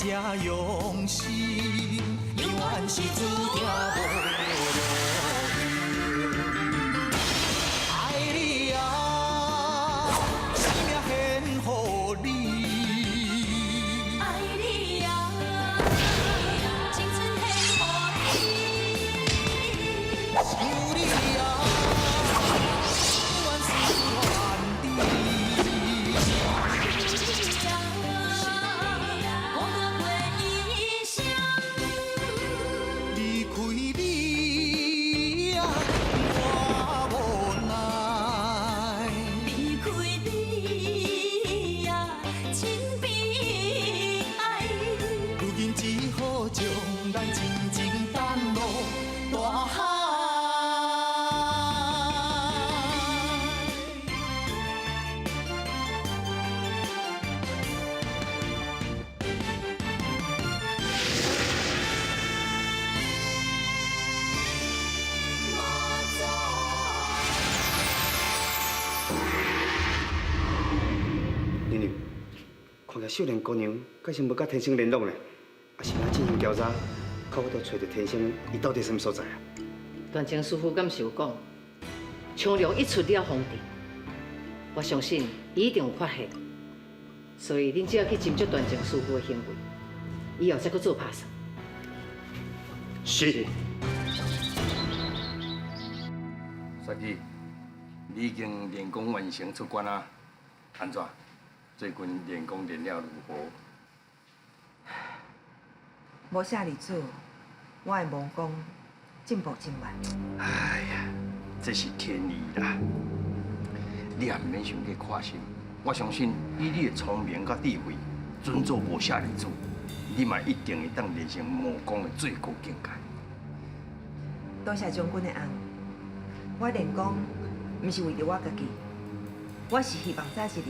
才用心，永远是注定無路用。愛你啊，生命獻予你。愛你啊，青春獻予你。想你啊，永遠思戀你。我過一生。離開你啊，我無奈。離開你啊，真悲哀。如今只好將咱情情等落大海。娘娘，看起來秀蓮姑娘敢是無佮天生聯絡呢？啊是哪進行調查，較有法度揣著天生伊到底啥物所在啊？段前師傅敢是有講，長龍一出了封地，我相信伊一定有發現，所以恁只要去斟酌段前師傅的行為，以後再閣做拍算。是。雪姊，你已經練功完成出關啊？按怎？最近練功練了如何？無舍離子，我的武功進步真慢。哎呀，這是天意啦！你也毋免傷過掛心，我相信以你的聰明佮智慧，準做無舍離子，你嘛一定會當練成武功的最高境界。多謝將軍的恩，我練功毋是為著我家己，我是希望早一日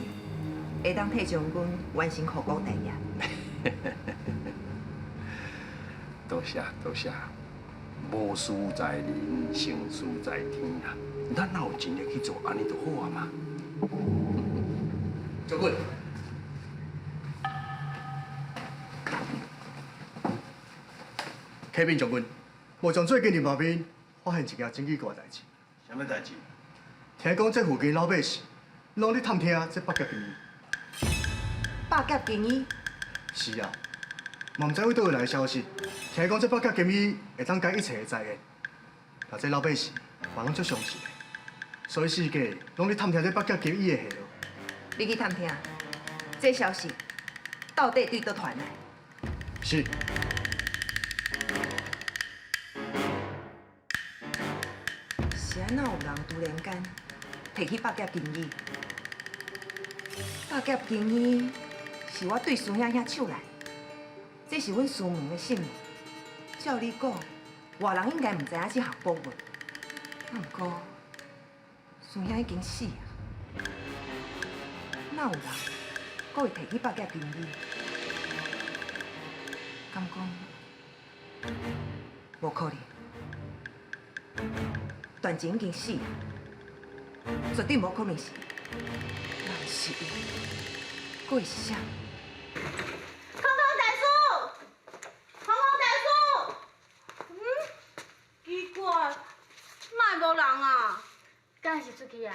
會當替將軍完成護國大業。多謝多謝，無事在人，成事在天啦。咱若有盡力去做，按呢就好啊嘛。將軍，啟稟將軍，武將最近伫外面發現一件真奇怪的代誌。啥物代誌？聽講這附近老百姓攏咧探聽這百劫金衣。百劫金衣？是啊，嘛毋知為佗位來的消息，聽講這百劫金衣會當解一切的災難，但這老百姓嘛攏足相信的，所以四界攏咧探聽這百劫金衣的下落。你去探聽，這消息到底對佗傳來？是。是按怎有人突然間提起百劫金衣？百劫金衣是我對師兄遐手來，這是阮師門的聖物。照理講，外人應該毋知影這項寶物。啊，毋過師兄已經死啊，哪有人閣會提起百劫金衣？敢講無可能？段前已經死啊，絕對無可能是伊。若毋是伊，閣會是啥？空空大叔，空空大叔，嗯，奇怪，哪會無人啊？敢是出去啊？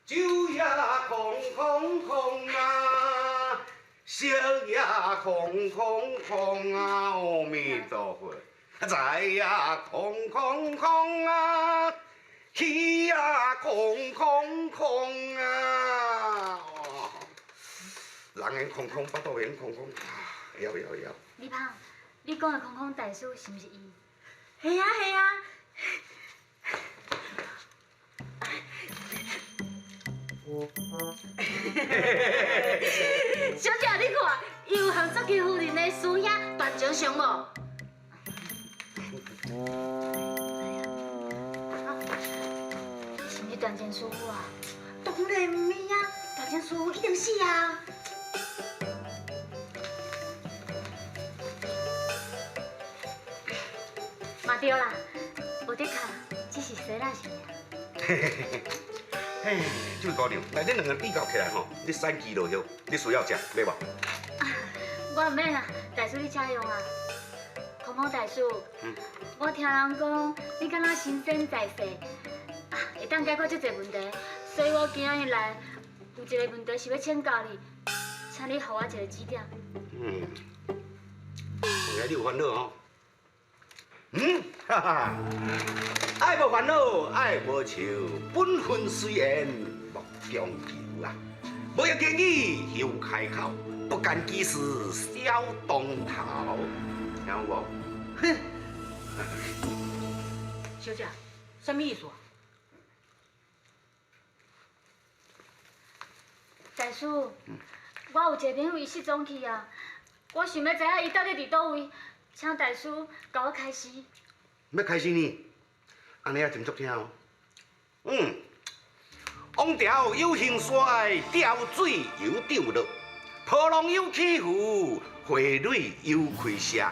酒也空空空啊，色也空空空啊，阿彌陀佛，財也空空空啊，氣也空空空啊，人緣空空，腹肚緣空空，會曉會曉會曉。李胖，你講的空空大師是毋是伊？係啊係啊。小姐，你看，伊有和雪姬夫人的師兄段長相無？是毋是段前師傅啊？當然毋是啊，段前師傅一定死啊！嘛對啦，無的確，只是洗啦是爾。嘿，這位姑娘，來，恁兩個比較起來吼，你選雞落葉，你需要食，買無？我我毋免啦，大師你請用啊。空空大師，我聽人講你敢若神仙在世，啊，會當解決足濟問題，所以我今仔日來有一個問題是欲請教你，請你予我一個指點。嗯，原來你有煩惱吼？嗯，哈哈，愛無煩惱，愛無愁，本分隨緣莫強求啊！無言言語休開口，不干己事小當頭，聽有無？哼！小姐，啥物意思啊？大師，我有一个朋友伊失蹤去啊，我想欲知影伊到底佇佗位，請大師共我開示。欲開示呢？按呢啊斟酌聽哦。嗯，王朝有興衰，潮水有漲落，波浪有起伏，花蕊有開謝，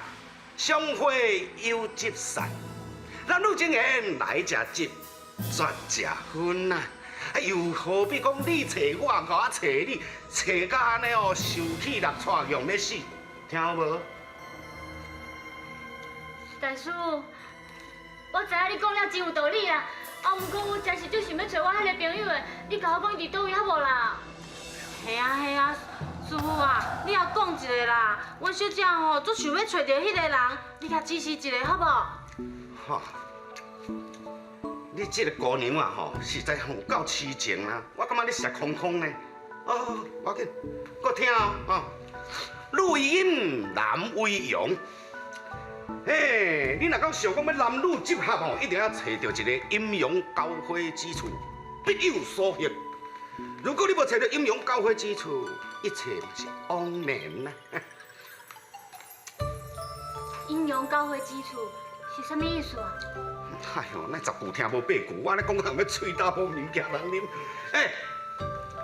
相會有聚散。男女情緣來者直，絕者分啊！啊，又何必講你揣我，我揣你，揣甲按呢哦，受氣落掣，用欲死，聽好無？大師，我知影你講了真有道理啦，啊，毋過我真是足想欲揣我彼個朋友的，你共我講伊佇佗位好無啦？係啊係啊，師傅啊，你也講一下啦，阮小姐吼足想欲揣著彼個人，你共指示一下好無？哈，你這个姑娘啊吼，實在有夠痴情啊！我感覺你實空空呢。哦，無要緊，閣聽哦，吼，女為陰，男為陽。嘿，你若講想講欲男女結合吼，一定要揣著一个陰陽交匯之處，必有所獲。如果你無揣著陰陽交匯之處，一切嘛是枉然啊！陰陽交匯之處是啥物意思啊？哎喲，那十句聽無八句，我按呢講人欲喙焦無物件通啉。欸，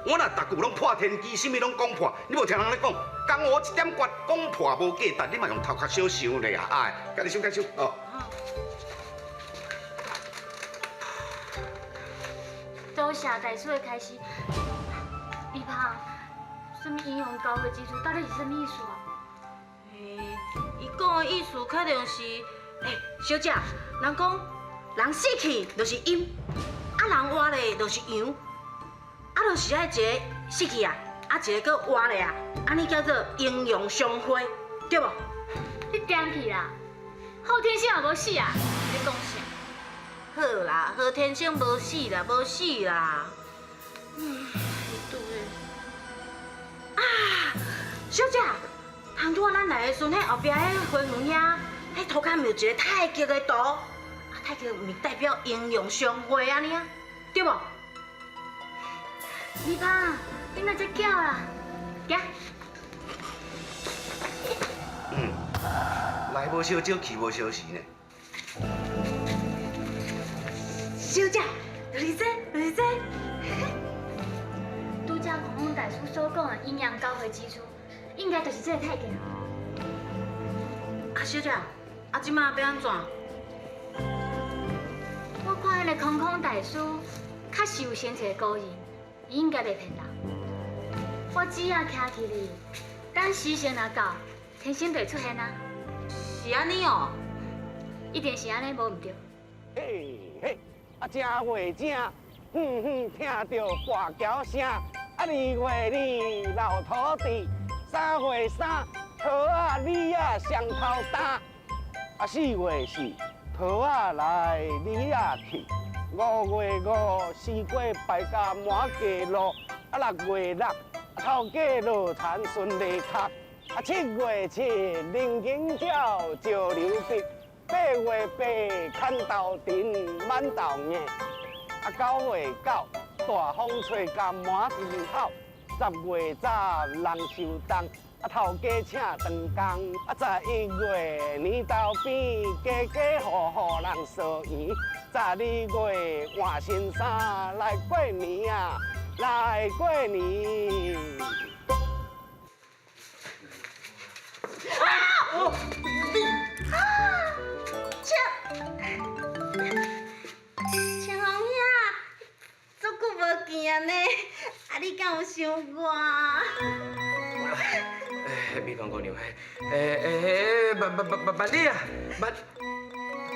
我若逐句攏破天機，啥物攏講破，你無聽人咧講，江湖一點訣，講破無價值，你嘛用頭殼小想咧啊！哎，家己想，家己想哦。多謝大師的開示。美芳，啥物陰陽交匯之處到底是啥物意思啊？欸，伊講的意思可能是，欸，小姐，人講人死去就是陰，啊人活咧就是陽，啊就是愛一个死去啊，啊一个閣活咧啊，按呢叫做陰陽相會，對無？你癲去啦！好天生也無死啊，你講啥？好啦，好天生無死啦，無死啦。嗯，對。啊，小姐，通拄仔咱來的時陣，彼後壁彼花園遐，彼塗跤毋有一个太極的圖，啊，太極毋是代表陰陽相會按呢啊，對無？美芳，你哪遮巧啦？行。嗯，來無相少，去無相時呢。小姐，就是這，就是這。拄才空空大師所講的陰陽交匯之處，應該就是這个太極。啊，小姐，啊，這馬欲按怎？我看彼个空空大師確實有生一个高人，伊應該袂騙人。我只要徛起哩，等時辰若到，天生就會出現啊。是按呢哦？一定是按呢，無毋對。嘿嘿，啊，正月正，遠遠聽著跋轎聲。啊，二月二，老土地；三月三，桃仔李仔雙頭擔。啊，四月四，桃仔來，李仔去。五月五，西瓜敗甲滿街路。啊，六月六，頭家落田順利讀。啊，七月七，林金鳥石榴碧。八月八，牽豆田滿豆硬。啊，九月九，大風吹甲滿天哭。十月十，人受凍。啊，頭家請長工。啊，11月年頭邊，家家戶戶人踅圓。12月換新衫來過年啊，來過年。啊！你啊！長長虹兄，足久無見啊呢，啊你敢有想我？美芳姑娘，嘿，欸欸欸，万万万万万里啊，万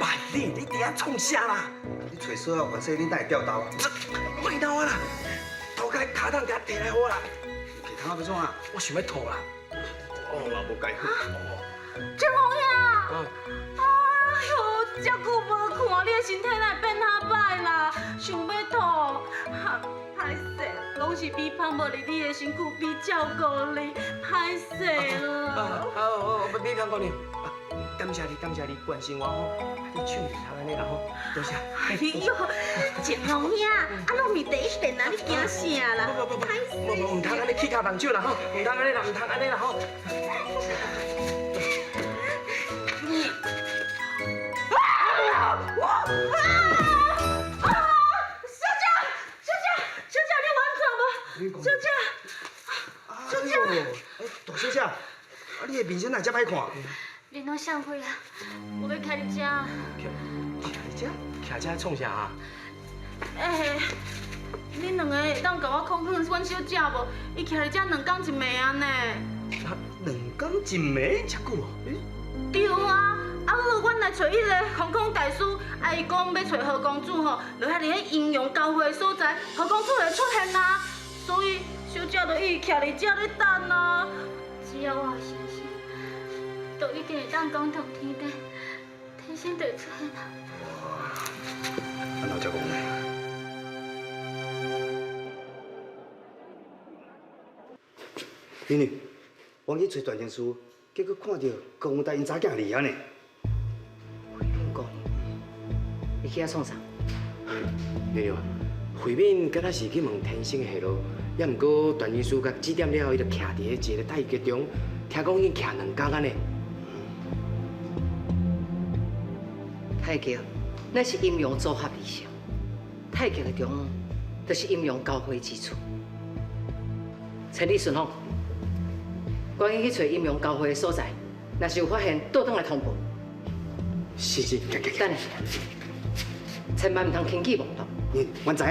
万里，你伫遐创啥啦？你揣锁啊，反正你哪会掉刀啊？莫闹啊啦！涂骹跤筒共提来好啦。提桶要创啊？我想欲吐啦。哦，嘛无解好。郑红兄，哎哟，遮久无看，你的身体哪会变遐歹啦？想欲吐，哈，歹势，拢是美芳无伫你的身躯边照顾你，歹势啦。啊哦，美芳姑娘，感谢你，感谢你关心我吼，你手唔通按呢啦吼，多谢。哎哟，郑红兄，啊，拢毋是第一遍啊，你惊啥啦？不不不，不唔通按呢起跤动手啦吼，唔通按呢啦，唔通按呢啦吼。啊！啊！小姐，小姐，小姐，你有按怎无？小姐，小姐，哎，大小姐，啊，你的面色哪会遮歹看？恁拢啥货啊？我欲徛伫遮。徛伫遮？徛遮创啥啊？欸，恁两个会当共我讲讲阮小姐无？伊徛伫遮两工一暝啊呢。两工一暝？遮久哦？对啊。啊好，阮来揣彼个空空大师，啊伊讲欲揣何公子吼，就遐伫彼阴阳交汇的所在，何公子会出现啊。所以小姐就一直徛伫遮咧等啊。只要我有信心，就一定会当讲动天地，天仙就会出现啊。啊，老者讲呢？美女，我去揣段情书，结果看到高文达𪜶查囝伫遐呢。你去遐创啥？娘娘，慧敏敢若是去问天生的下落，也毋过段医师共指点了后，伊就徛伫彼一个太极中，听讲已经徛两工啊呢。太极乃是阴阳组合而成，太极的中央就是阴阳交汇之处。千里顺风，赶紧去揣阴阳交汇的所在，若是有发现，倒转来通报。是是，等下。千万毋通轻举妄动。阮知影。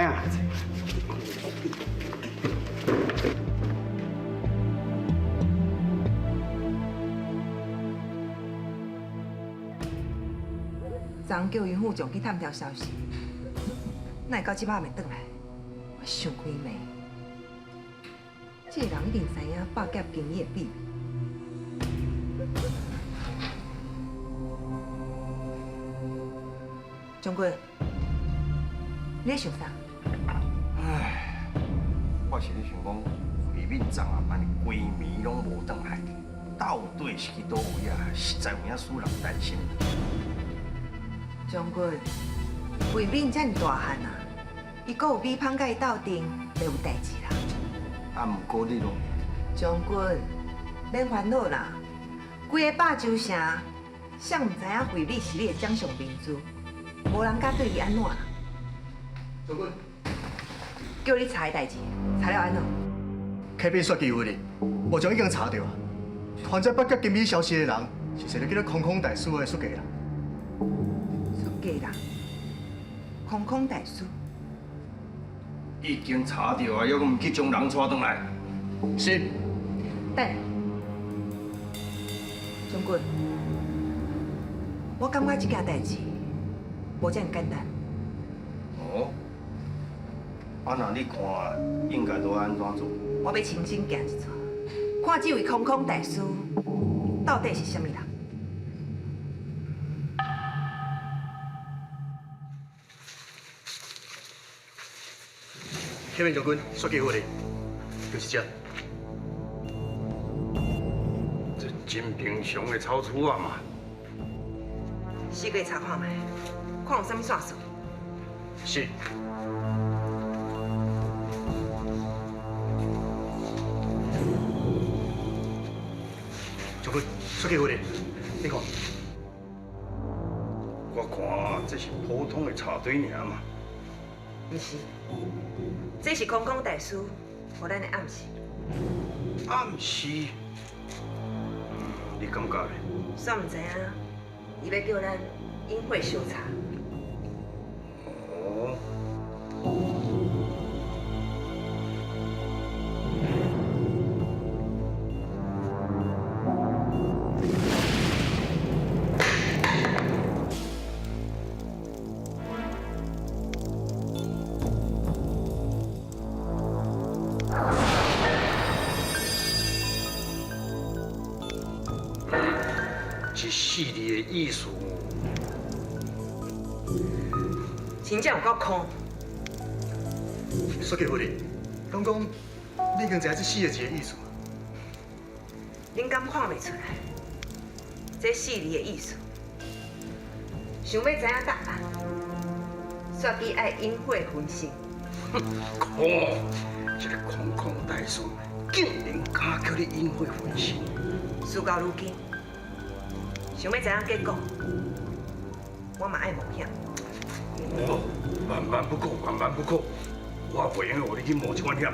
昨昏叫杨副将去探听消息，哪会到这摆未转来？我想开暝，这个人一定知影百劫经医的秘密。将军，你咧想啥？唉，我是咧想讲，慧敏昨暗按呢规暝拢无转来，到底是去佗位啊？实在有影使人担心。将军，慧敏遮尔大汉啊，伊阁有美芳佮伊斗阵，袂有代志啦。啊，毋过你咯，将军，免烦恼啦，规个百州城，谁毋知影慧敏是你的掌上明珠，无人敢对伊按怎啦。将军，叫你查的代志，查了按怎？启禀雪姬夫人，目前已经查到啊，传这北极金鱼消息的人，是一个叫做空空大师的出家人。出家人，空空大师。已经查到啊，犹阁毋去将人带转来？是。等，将军，我感觉这件代志无遮尔简单。哦，啊，那你看应该都按怎做？我欲亲身行一遭，看这位空空大师到底是啥物人。启禀将军，雪姬夫人，就是这。这真平常的草厝啊嘛。四界查看觅，看有啥物线索。是。将军，雪姬夫人，你看。我看这是普通的插队尔嘛。毋是，这是空空大师予咱的暗示。暗示？你感觉咧？煞毋知影，伊欲叫咱隐晦相查。哦。這四字的意思？真正有夠空。雪姬夫人，敢講你已經知影這四个字的意思？恁敢看袂出來？這四字的意思，想欲知影答案，雪姬愛引火焚身。空，這个空空大師竟然敢叫你引火焚身！事到如今，想欲知影結果，我嘛愛冒險。哦，萬萬不可，萬萬不可！我袂用予你去冒這款險。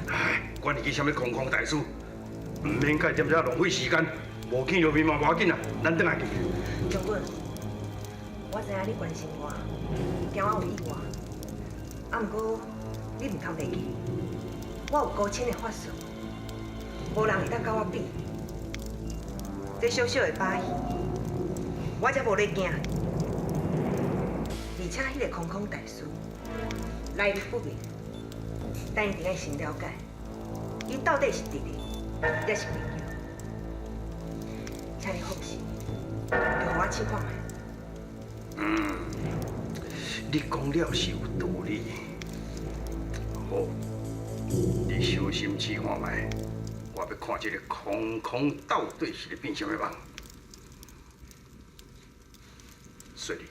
唉，管伊去啥物空空大師，毋免佮伊踮遮浪費時間，無見著面嘛無要緊啦，咱轉來去。將軍，我知影你關心我，驚我有意外。啊，毋過你毋通袂記，我有高深的法術，無人會當佮我比。這小小的把戲，我才無咧驚。而且彼个空空大師來歷不明，咱一定愛先了解，伊到底是敵人，抑是朋友。請你放心，就予我試看覓。嗯，你講了是有道理。好，你小心試看覓，我欲看這个空空到底是咧變啥物夢。隨你。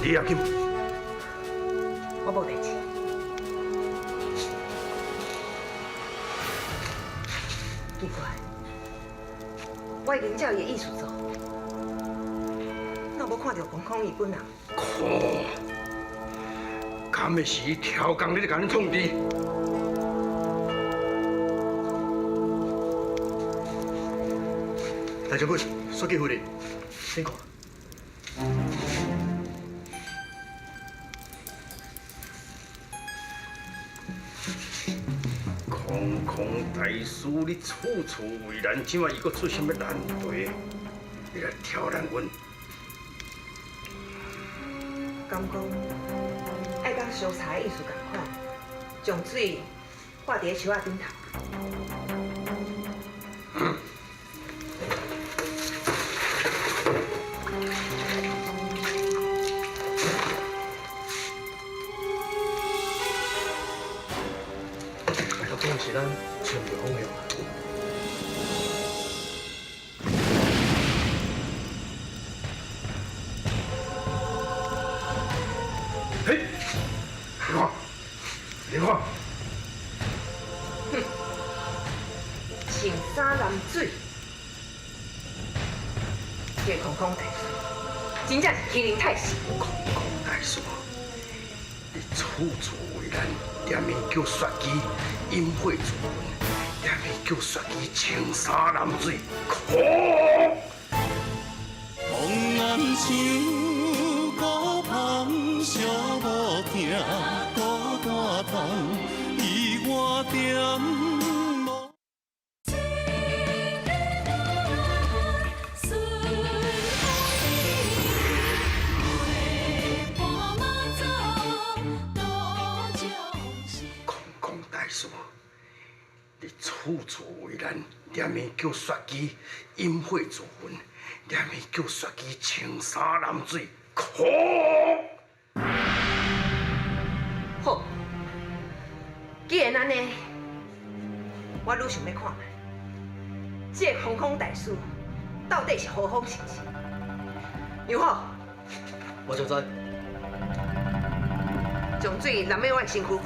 你也去。我無代誌。奇怪，我已經照伊的意思做，哪無看著空空伊本人？空，敢會是伊超工咧共恁創治？大將軍，雪姬夫人，你看。空空大師，你處處為難，這擺伊閣出啥物難題？你來挑難阮？敢講愛佮燒柴的意思仝款，將水掛佇咧樹仔頂頭。是咱揣毋著方向。嘿，你看，你看，哼，穿衫淋水，這个空空大師真正是欺人太甚。空空大師，你處處為難，踮伊叫雪姬引火自焚，踮伊叫雪姬穿衫淋水，可风暗像孤芳，寂无疼，孤单痛，伊我点无。空空大師，你處處為難，踮伊叫雪姬引火自焚，踮伊叫雪姬穿衫淋水，可好，既然按呢，我愈想欲看覓，這个空空大師到底是何方神聖？楊虎，我就知。將水淋喺我的身軀。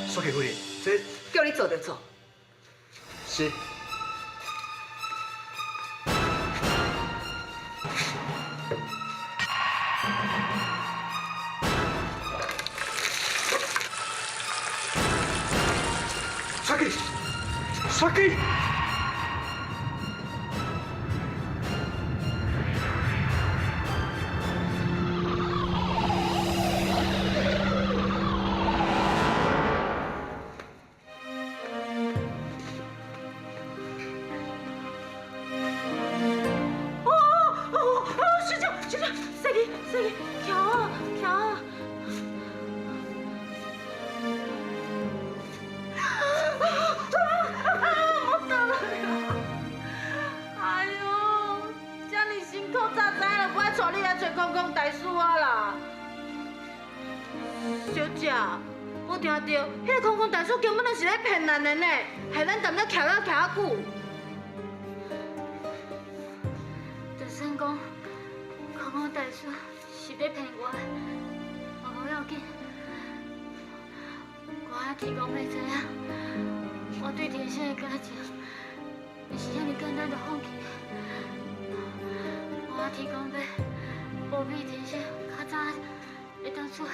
雪姬夫人，這叫你做就做。是。去，煞去！哦哦哦！小姐，小姐，细去，细去，徛好，徛好。啊！我倒了！哎呦，这么辛苦，早知影就不爱带你来找空空大师啊啦！小姐，我听到彼个空空大师根本就是咧骗咱的呢，害咱踮咧徛了徛遐久。就算讲空空大师是咧骗我的，嘛无要紧。我爱天公欲知影，我对天生的感情，毋是遐尔简单就放弃的。我爱天公欲保庇天生较早会当出现。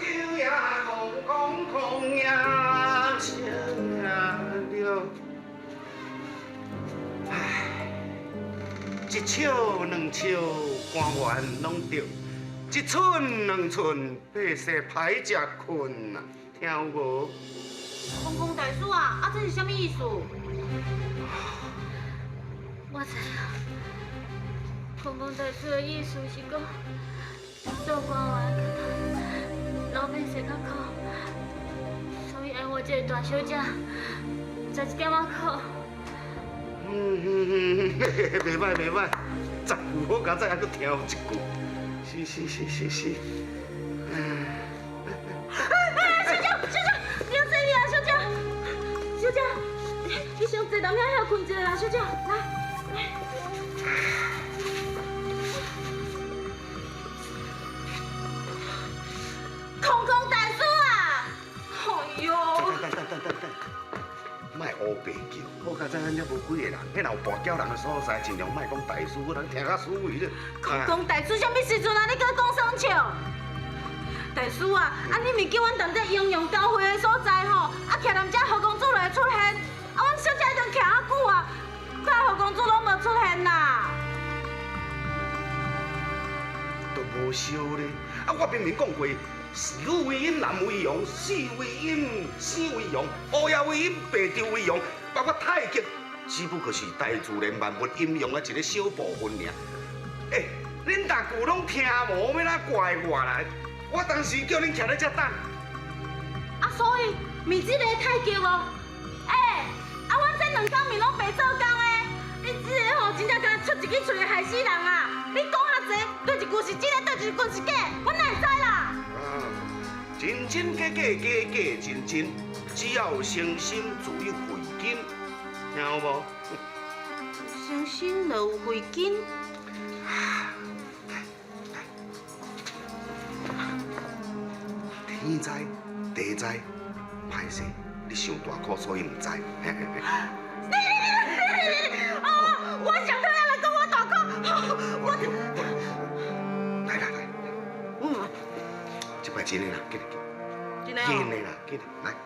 手呀空空空呀，手呀着。唉，一笑两笑，官员拢著；一寸两寸，百姓歹食困啊，听有无？空空大师啊，啊这是啥物意思？我知影，空空大师的意思是讲，做官员较趁，老百姓较苦，所以爱我这个大小姐食一点仔苦。嗯，袂歹袂歹，十句好佳哉，还阁听有一句，是是是是是。小姐，小姐，你要坐去啊，小姐，小姐，你先坐踮遐歇睏一下啦，小姐，来来。空空大师啊！哎呦！等等等等等，莫乌白叫，好佳哉，咱遮无几个人，彼若有跋筊人的所在，尽量莫讲大师，我人听较舒服咧。空空大师，啥物时阵啊？你阁讲耍笑？大师啊，啊你毋叫阮踮这英雄交汇的所在吼，啊徛踮遮何公子就会出现，啊阮小姐已经徛遐久啊，看何公子拢无出现啦。都无烧咧，啊我明明讲过，女为阴，男为阳，死为阴，生为阳，乌夜为阴，白昼为阳，包括太极，只不过是大自然万物阴阳的一个小部分尔。欸，恁逐句拢听无，欲怎怪我啦？我当时叫恁徛咧遮等。啊，所以毋这个太极哦，欸，啊，阮这两工面拢白做工的，你这个吼真正敢出一支喙害死人啊！你讲遐济，对一句是真的，对一句是假，我哪会知啦？啊，真真假假，假假真真，只要有诚心，自有慧根，听有无？诚心就有慧根。天知地知，歹势，你伤大颗，所以毋知。你哦，我想讨厌人讲我大颗，我。来来来，这摆真的啦，紧来真的紧的啦，紧来来。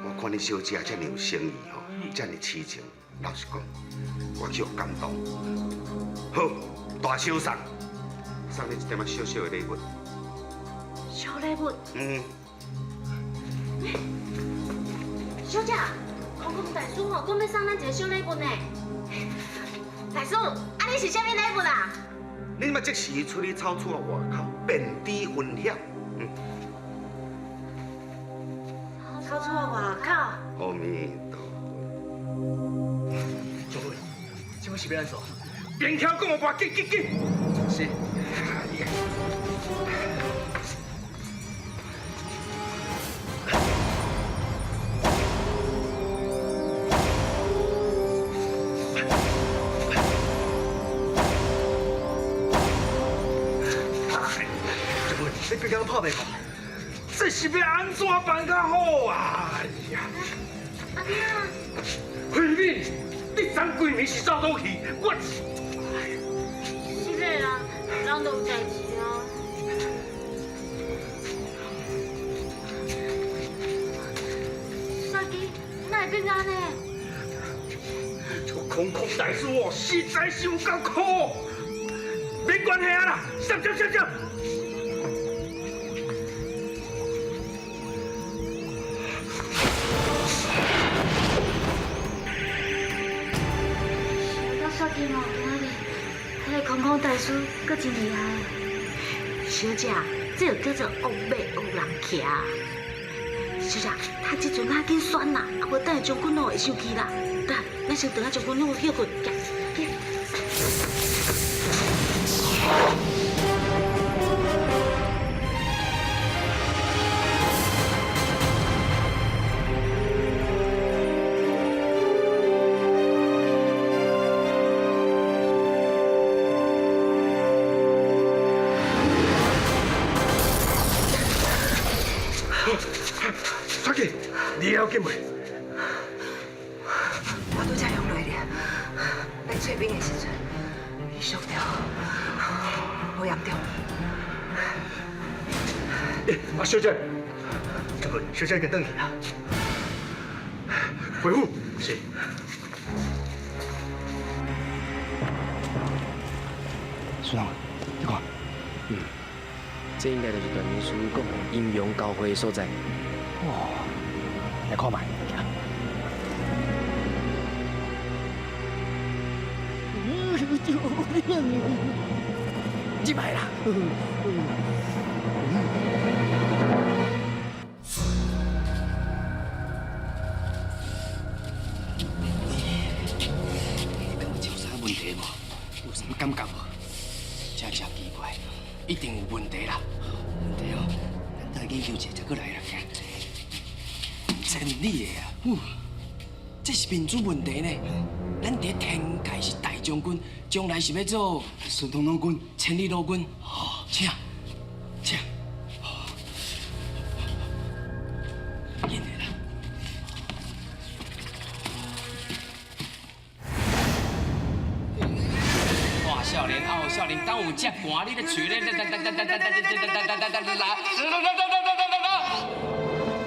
我看你小姐这么有诚意吼，这么痴情，老实讲，我去予感动。好，大小送，送你一点仔小小的礼物。小礼物。嗯。小姐，空空大师吼，讲欲送咱一个小礼物呢。大师，啊你是啥物礼物啊？你嘛即时出去草厝外口，便知分晓。嗯。草厝外口。阿弥陀佛。长辈，这摆是欲按怎？边晓讲我跋，紧紧紧。是。你别讲拍袂过，这是欲按怎办较好啊？哎呀，阿爹啊！慧敏，你昨规暝是走佗去？我是咧啦，人都有代志啊。平安的？这个空空大师哦，实在是有够可恶。没关系啊啦，上上上上。小到煞金哦，今仔日，彼个空空大师阁真厉害。小姐，这就叫做恶马恶人骑。小姐，他这阵较紧选啦，啊无等下将军哦会生气啦。等，咱先转去将军府歇困，行，行。雪姐，你要紧袂？我拄才用落咧，来找兵的时阵，伊伤著，无严重。啊，小姐，这个小姐已经转去啊。回府。是。孙长，你看，这应该就是段明书讲的阴阳交汇的所在。哦，来看觅。救命！入来啦！你感觉有啥问题无？有啥物感觉无？真正奇怪，一定有问题啦。问题哦，咱再研究一下才过来啦。真理的啊！这是民主问题呢。咱伫天界是大将军，将来是欲做顺通郎君、千里路军。请，请，紧的啦。大少年、后少年，敢有这寒？你咧喙咧？哒哒哒哒哒哒哒哒哒哒哒哒哒！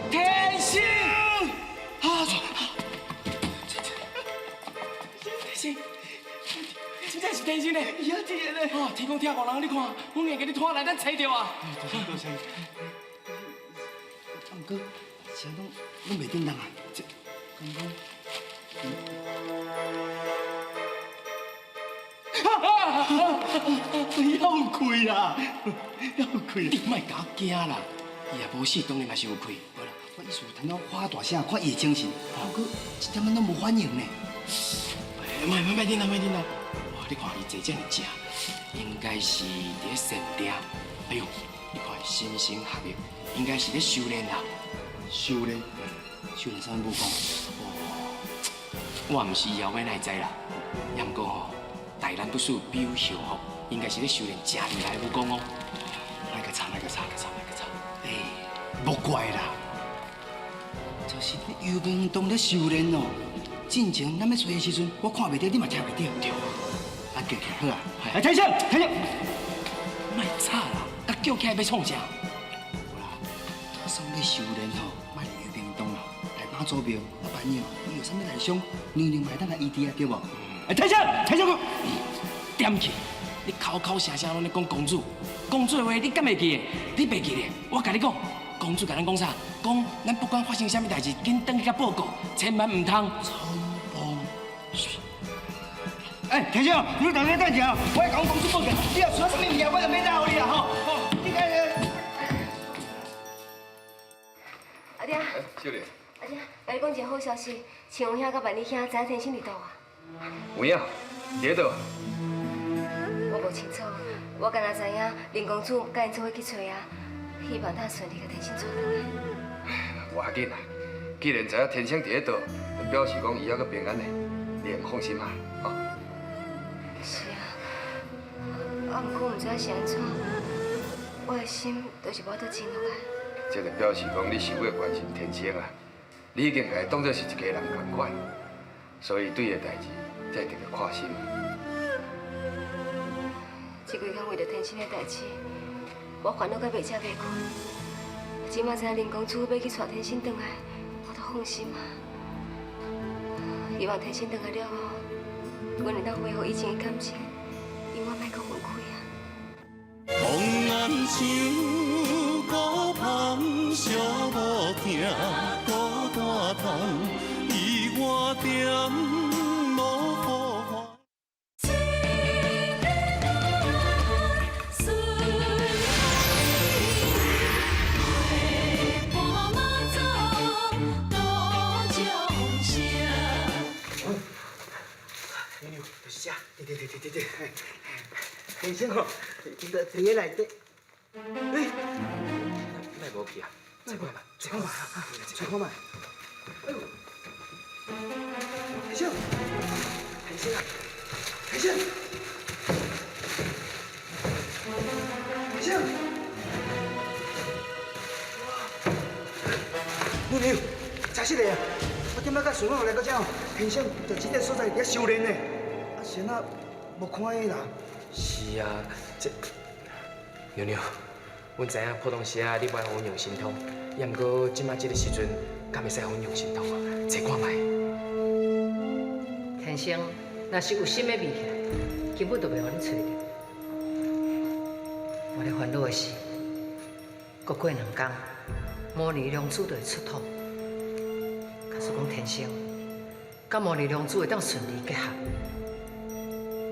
天星啊！天星，真正是天星呢！伊也伫咧。哦，天公听五人，你看，阮会给你拖来，咱揣著啊！多谢。啊，毋过，是安怎拢袂叮当啊？这，刚刚。有气啦，有气！你莫共我惊啦，伊也无死，当然嘛是有气。无啦，我意思听到发大声，看伊会精神，毋过一点仔拢无反应呢。莫莫莫叮当，莫叮当！哇，你看伊坐这尔正，应该是伫咧禅定。哎呦，你看伊心神合一，应该是咧修炼啦。修炼？修炼啥物武功？哦，我毋是以后欲哪会知啦。也毋过吼，大难不死必有后福，应该是咧修炼真厉害的武功哦。莫共吵，莫共吵，莫吵，莫吵。哎，莫怪啦，就是幽冥洞咧修炼哦。进前咱欲揣的时阵，我看袂著，你嘛听袂著。对。啊，叫起来好啊。来，天生，天生，莫吵啦，佮叫起来欲创啥？无啦，就算欲修炼吼，莫伫幽冥洞啦，来妈祖庙啊，万一伊有啥物内伤，娘娘嘛会当来医治啊，对无？哎，天生，天生，点去！你口口声声拢咧讲公主，公主的话你敢会记得？你袂记得？我共你讲，公主共咱讲啥？讲咱不管发生啥物代志，紧转去共报告，千万毋通。冲动。哎，天生，你等下等下，我来共公主报告，你若出啥物物件，我就免来予你啦吼。你看。阿爹。秀莲。阿爹，共你讲一个好消息，青云兄佮万里兄知影天生伫佗啊？有影？伫佗？我无清楚，我敢若知影林公子佮𪜶做伙去揣啊，希望当顺利共天生娶转来。无要紧啦，既然知影天生伫咧佗，就表示讲伊犹阁平安的，你会放心啊，吼。是啊，啊，毋过毋知影是按怎，我的心就是无法度静落来。这就表示讲你是有关心天生啊，你已经共伊当作是一家人仝款，所以对伊的代志才会特别看心。这几工为著天生的代志，我烦恼到袂食袂困。这马知影林公子欲去带天生转来，我都放心啊。希望天生转来了后，阮会当恢复以前的感情，永远莫阁分开啊！红颜像孤芳，寂无疼，孤单痛，伊我点无好就是这，对对对对对对，天生吼，伫咧内底，哎，哪会无去啊？坐看觅，坐看觅，坐看觅。哎呦，天生，天生啊，天生，天生，哇，女娘，真实的啊！我点仔甲顺风来到遮哦，天生就这个所在伫遐修炼呢。啊，是按怎无看伊人？是啊，这娘娘，阮知影普通时啊，你无爱予阮用神通，也毋过这马这个时阵，敢会使予阮用神通啊？坐看觅。天生若是有心欲秘起来，根本就袂予恁揣著。我咧烦恼的是，阁过两工，魔女龙珠就会出土。假使讲天生，佮魔女龙珠会当顺利结合，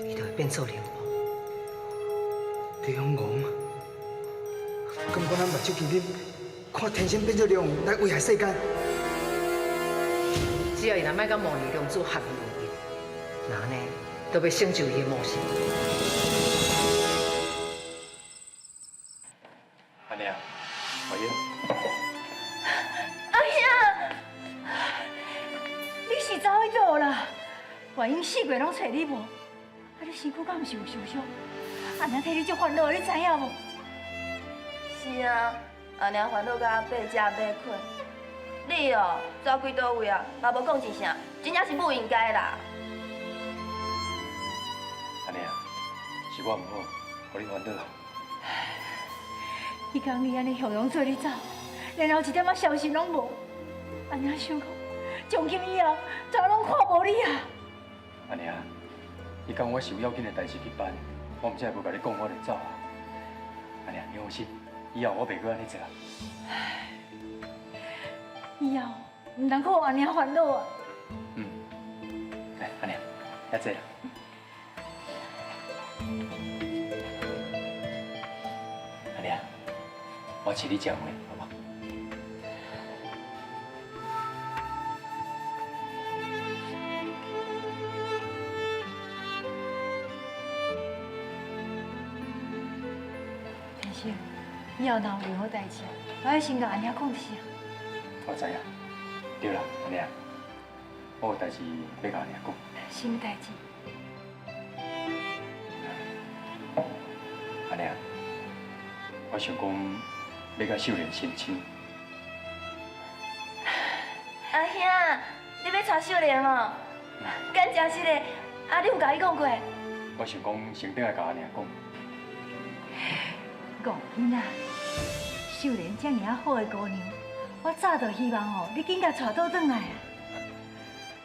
伊就会变做灵王。灵王？敢讲咱目睭见面，看天生变做灵王来危害世间？只要伊若莫佮魔女龙珠合二为一，那按呢，就欲成就伊的魔性。阿娘，怀英。阿兄，你是走去佗啦？怀英四月拢揣你无，啊你身躯敢毋是有受伤？阿娘替你足烦恼，你知影无？是啊，阿娘烦恼到欲食欲睏。你哦，走几佗位啊，嘛无讲一声，真正是不应该啦。阿娘，是我毋好，予你烦恼。彼工你按呢雄雄做你走，然后一点仔消息拢无。阿娘想讲，从今以后，就拢看无你啊。阿娘，彼工我是有要紧的代志去办，我毋才会无共你讲，我就走啊。阿娘，你放心，以后我袂阁按呢做。以后毋通阁予阿娘烦恼啊。嗯，来，阿娘，遐济啦。阿娘，我请你食饭，好无？天生，以后若有任何代志，都爱先共阿娘讲一声。我知影。对啦，阿娘，我有代志欲共阿娘讲。什么代志？阿娘，我想讲欲共秀莲成亲。阿兄，你欲娶秀莲哦？敢真实的？啊，你有共伊讲过？我想讲先转来共阿娘讲。戆囡仔，秀莲这尔啊好的姑娘，我早就希望哦，你紧共娶倒转来啊。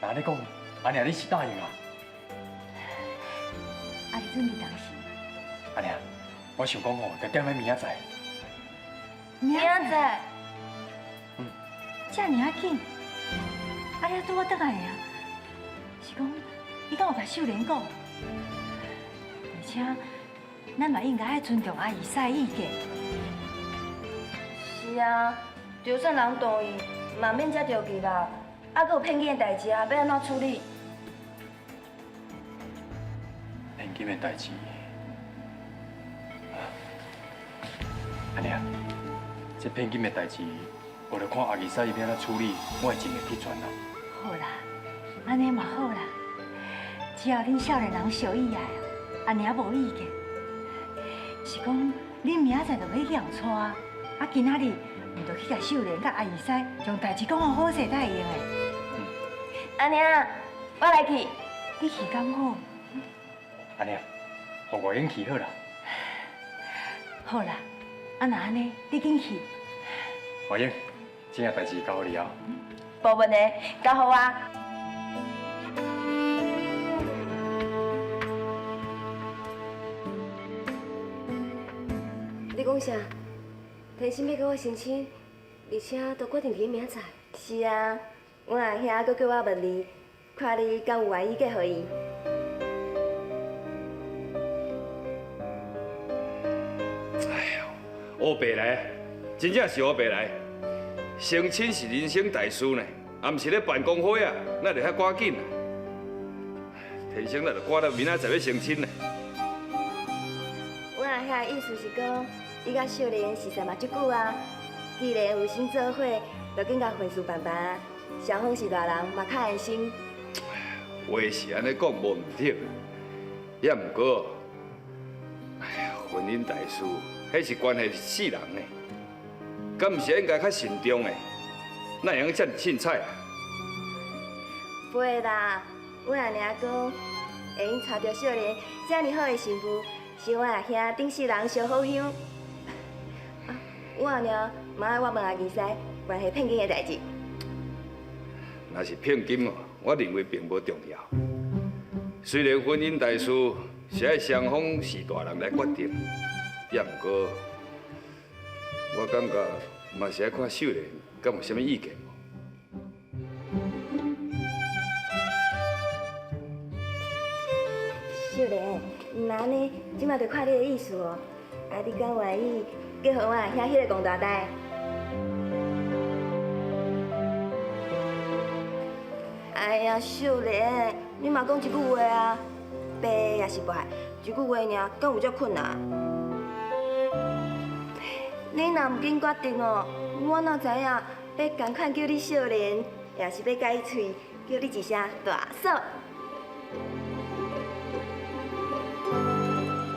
若按呢讲，阿娘你是答应啊？啊，你准备当时？阿娘，我想讲吼，就踮咧明仔载。明仔载？嗯。这尔啊紧？啊，你拄仔转来尔，是讲你敢有共秀莲讲？而且，咱嘛应该爱尊重阿姨婿意见。是啊，就算人同意，嘛免遮着急啦。啊，阁有骗金的代志啊，欲按怎处理？骗金的代志，阿娘，这骗金的代志，我著看阿二婿伊欲按怎处理，我会尽力去传啦。好啦，按呢嘛好啦，只要恁少年人相意爱，阿娘无意见。是讲恁明仔载就欲去共娶，啊，今仔日毋就去共秀莲佮阿二婿将代志讲予好势才会用的。阿娘，我来去。你去敢好？阿娘，予我英去好啦。好啦，啊若按呢，你紧去。华英，这件代志交予你啊。无问题，交予我。讲啥？天生欲佮我成亲，而且都决定伫明仔载。是啊，阮阿兄阁叫我问你，看你敢有愿意嫁予伊？乌白来，真正是乌白来。成亲是人生大事呢，也毋是咧办公会啊，哪会遐赶紧啊？天生咱就赶到明仔载欲成亲呢。阮阿兄的意思是讲，伊佮秀莲熟似嘛足久啊，既然有心做伙，就紧共婚事办办啊，双方是大人嘛较安心。话是按呢讲无毋对，也毋过，哎呀，婚姻大事，彼是关系一世人呢，敢毋是应该较慎重的？哪会用遮尔凊彩啊？不会啦，阮阿娘讲，会用娶著秀莲遮尔好的媳妇，是阮阿兄顶世人烧好香。啊，阮阿娘嘛爱我问阿二师关系聘金的代志。若是聘金哦，我认为并无重要。虽然婚姻大事是爱双方是大人来决定，也毋过，我感觉嘛是爱看秀莲敢有啥物意见无。秀莲，毋按呢，这马就看你的意思哦。啊，你敢愿意嫁予阮阿兄彼个戆大大？哎呀，秀莲，你嘛讲一句话啊，白也是白，一句话尔，敢有遮困难？你若毋紧决定哦，我哪知影欲仝款叫你秀莲，抑是欲改喙叫你一声大嫂？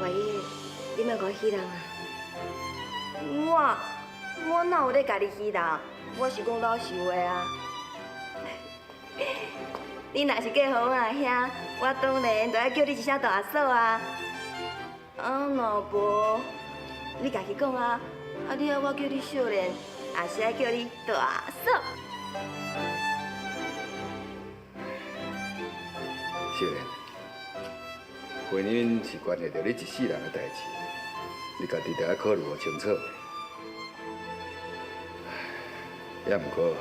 月英，你莫共我虚人啊！我哪有咧共你虚人？我是讲老实话啊。你若是嫁予阮阿兄，我当然就爱叫你一声大嫂啊。啊，若无，你家己讲啊。啊，你爱我叫你秀莲，抑是爱叫你大嫂？秀莲，婚姻是关系著你一世人的代志，你家己著爱考虑清楚。也毋过，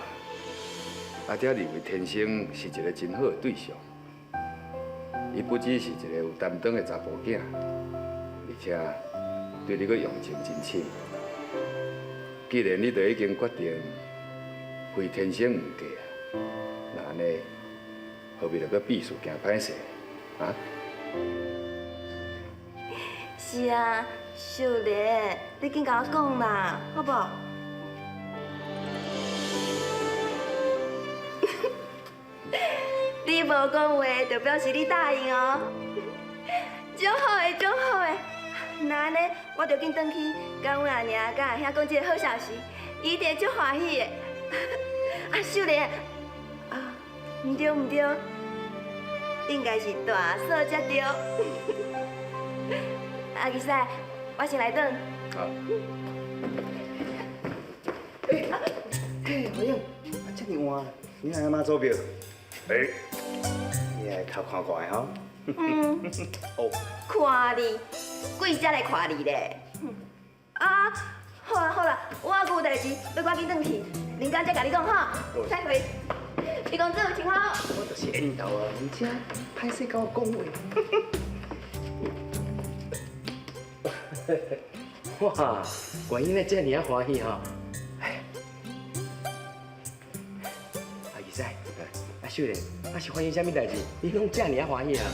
阿姐认为天生是一个真好的对象，伊不只是一个有担当的查埔囝，而且对你阁用情真深。既然你都已经决定非天生毋嫁啊，那按呢何必著阁比输惊歹势啊？是啊，秀莲，你紧共我讲啦，好无？你无讲话，就表示你答应哦。足好的，足好的。那按呢，我就紧转去，佮阮阿娘、佮阿兄讲这个好消息，伊一定足欢喜的。啊，秀莲，啊，毋对毋对，应该是大嫂才对。阿吉师，我先来转。好。哎，怀英，啊，遮尔晚，你来妈祖庙？哎，你来较看看的吼。嗯。哦。看你，鬼才来看你咧。啊，好啦好啦，我还有代志，欲赶紧转去，明天再共你讲吼。再会，李公子，请好。我就是缘投啊，而且歹势共我讲话。哇，原因咧遮尔啊欢喜吼！哎，阿二师，阿秀莲，啊是发生啥物代志？你拢遮尔啊欢喜啊？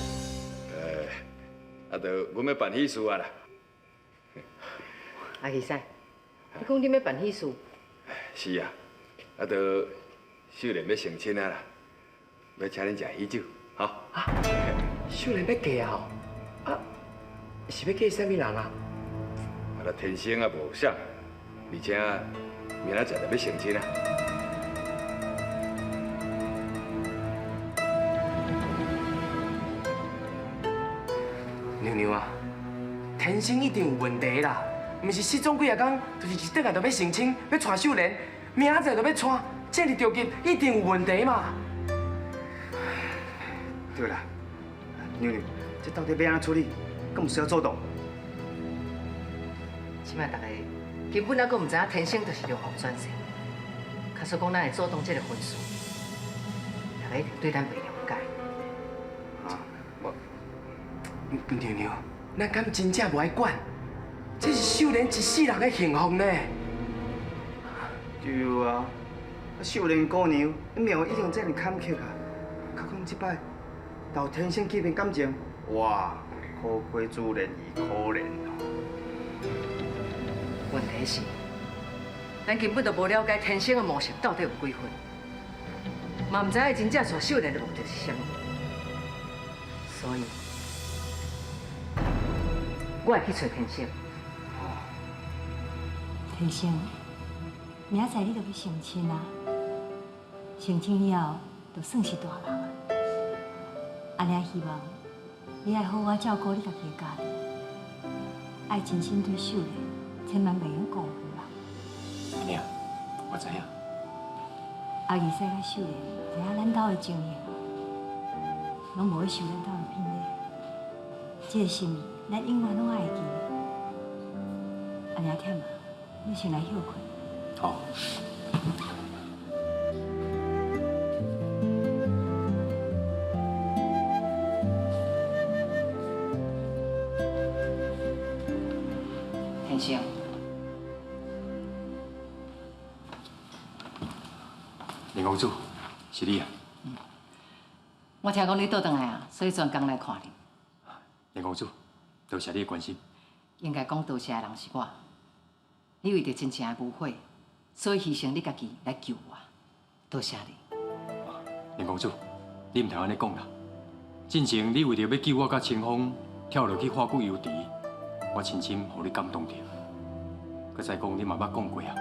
啊，就阮欲办喜事啊啦。阿二师，你讲恁欲办喜事？是啊，啊，就秀莲欲成亲啊啦，欲请恁食喜酒，吼。啊，秀莲欲嫁啊？啊，是欲嫁啥物人啊？啊，天生也无啥，而且明仔载就欲成亲啊。娘娘啊，天生一定有问题啦，毋是失踪几仔工，就是一转来就欲成亲，欲娶秀莲，明仔载就欲娶，这尔著急，一定有问题嘛。对啦，娘娘，这到底欲按怎处理？敢有需要做动？这摆大家根本犹阁毋知影天生就是龙王转世。假使讲咱会主动这个婚事，大家一定对咱袂谅解。啊，我娘娘，咱敢真正无爱管？这是秀莲一世人的幸福呢。对啊，秀莲姑娘，命运已经这尔坎坷啊，较讲这摆投天生这份感情，哇，可亏主人伊可怜哦。问题是，咱根本就无了解天生的模式到底有几分，嘛毋知影伊真正娶秀莲的目的是啥物，所以，我会去揣天生。天生，明仔载你就欲成亲啊！成亲以后，就算是大人啊。按呢希望你爱好好照顾你家己的家庭，爱真心对秀莲，千万袂用辜负人。阿娘，我知影。阿二婶佮秀莲知影咱兜的情形，拢无欲收咱兜的聘礼。这个心意，咱永远拢爱会记。阿娘忝啊，你先来歇睏。好。天生，林公主，是你啊！我听讲你倒转来啊，所以专工来看你。林公主，多谢你的关心。应该讲多谢的人是我。你为著真情的误会，所以牺牲你家己来救我，多谢你。林公主，你毋通按呢讲啦。进前你为著欲救我佮清风跳落去化骨幽池，我深深予你感动著。阁再讲，你嘛捌讲过啊，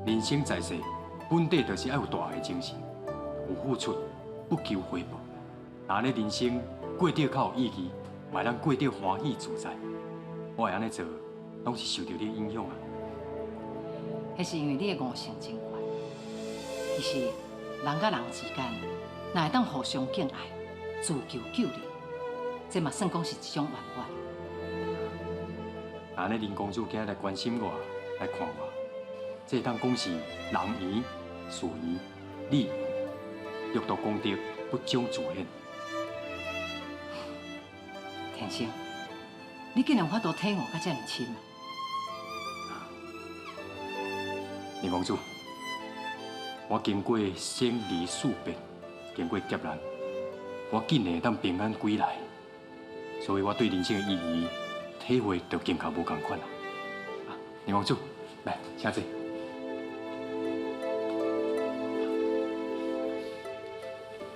人生在世，本底就是爱有大爱精神，有付出，不求回报。若按呢人生过得较有意义，嘛会当过得欢喜自在。我会按呢做，拢是受著你的影响啊。彼是因为你的悟性真悬。其实人佮人之间，若会当互相敬爱、自救救人，这嘛算讲是一种圆满。若按呢，林公主今日来关心我，来看我，这会当讲是人缘、事缘、理缘，六道功德不将自显。天生，你竟然有法度体悟到这尔深啊！林公主，我经过生离死别，经过劫难，我竟然会当平安归来，所以我对人生的意义体会就更加无仝款啦。啊，林公主，来，请坐。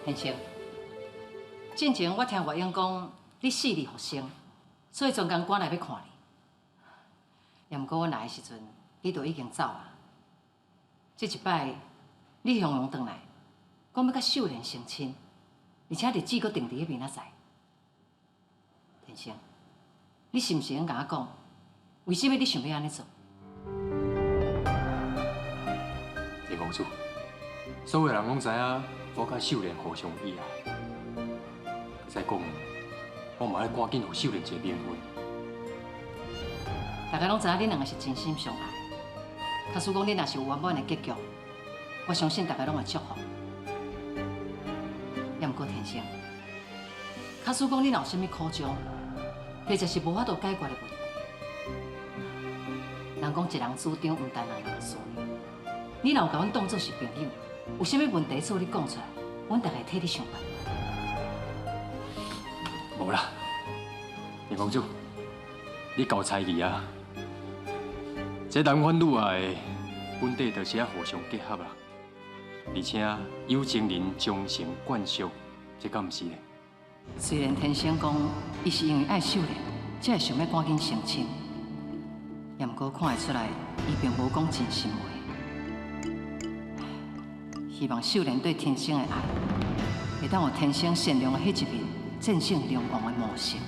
天生，进前我听月英讲你死里复生，所以专工赶来欲看你。也毋过我来的时阵，你就已经走啊。这一摆，你雄雄转来，讲欲佮秀莲成亲，而且日子阁定伫彼明仔载。天生，你是毋是会用共我讲，为啥物你想欲按呢做？林公主，所有人拢知影我佮秀莲互相意爱。再讲，我嘛爱赶紧予秀莲一个名分。大家拢知影恁两个是真心相爱。假使讲恁若是有圆满的结局，我相信大家拢会祝福。也毋过天生，假使讲你若有啥物苦衷，或者是无法度解决的问题，人讲一人主张，毋但两人思量。你若有共阮当作是朋友，有啥物问题，做你讲出来，阮大家会替你想办法。无啦，林公主，你够猜疑啊！这男欢女爱的本底就是爱互相结合啦，而且有情人终成眷属，这敢毋是咧？虽然天生讲伊是因为爱秀莲，才会想欲赶紧成亲，也毋过看会出来，伊并无讲真心话。希望秀莲对天生的爱，会当予天生善良的彼一面战胜龙王的魔性。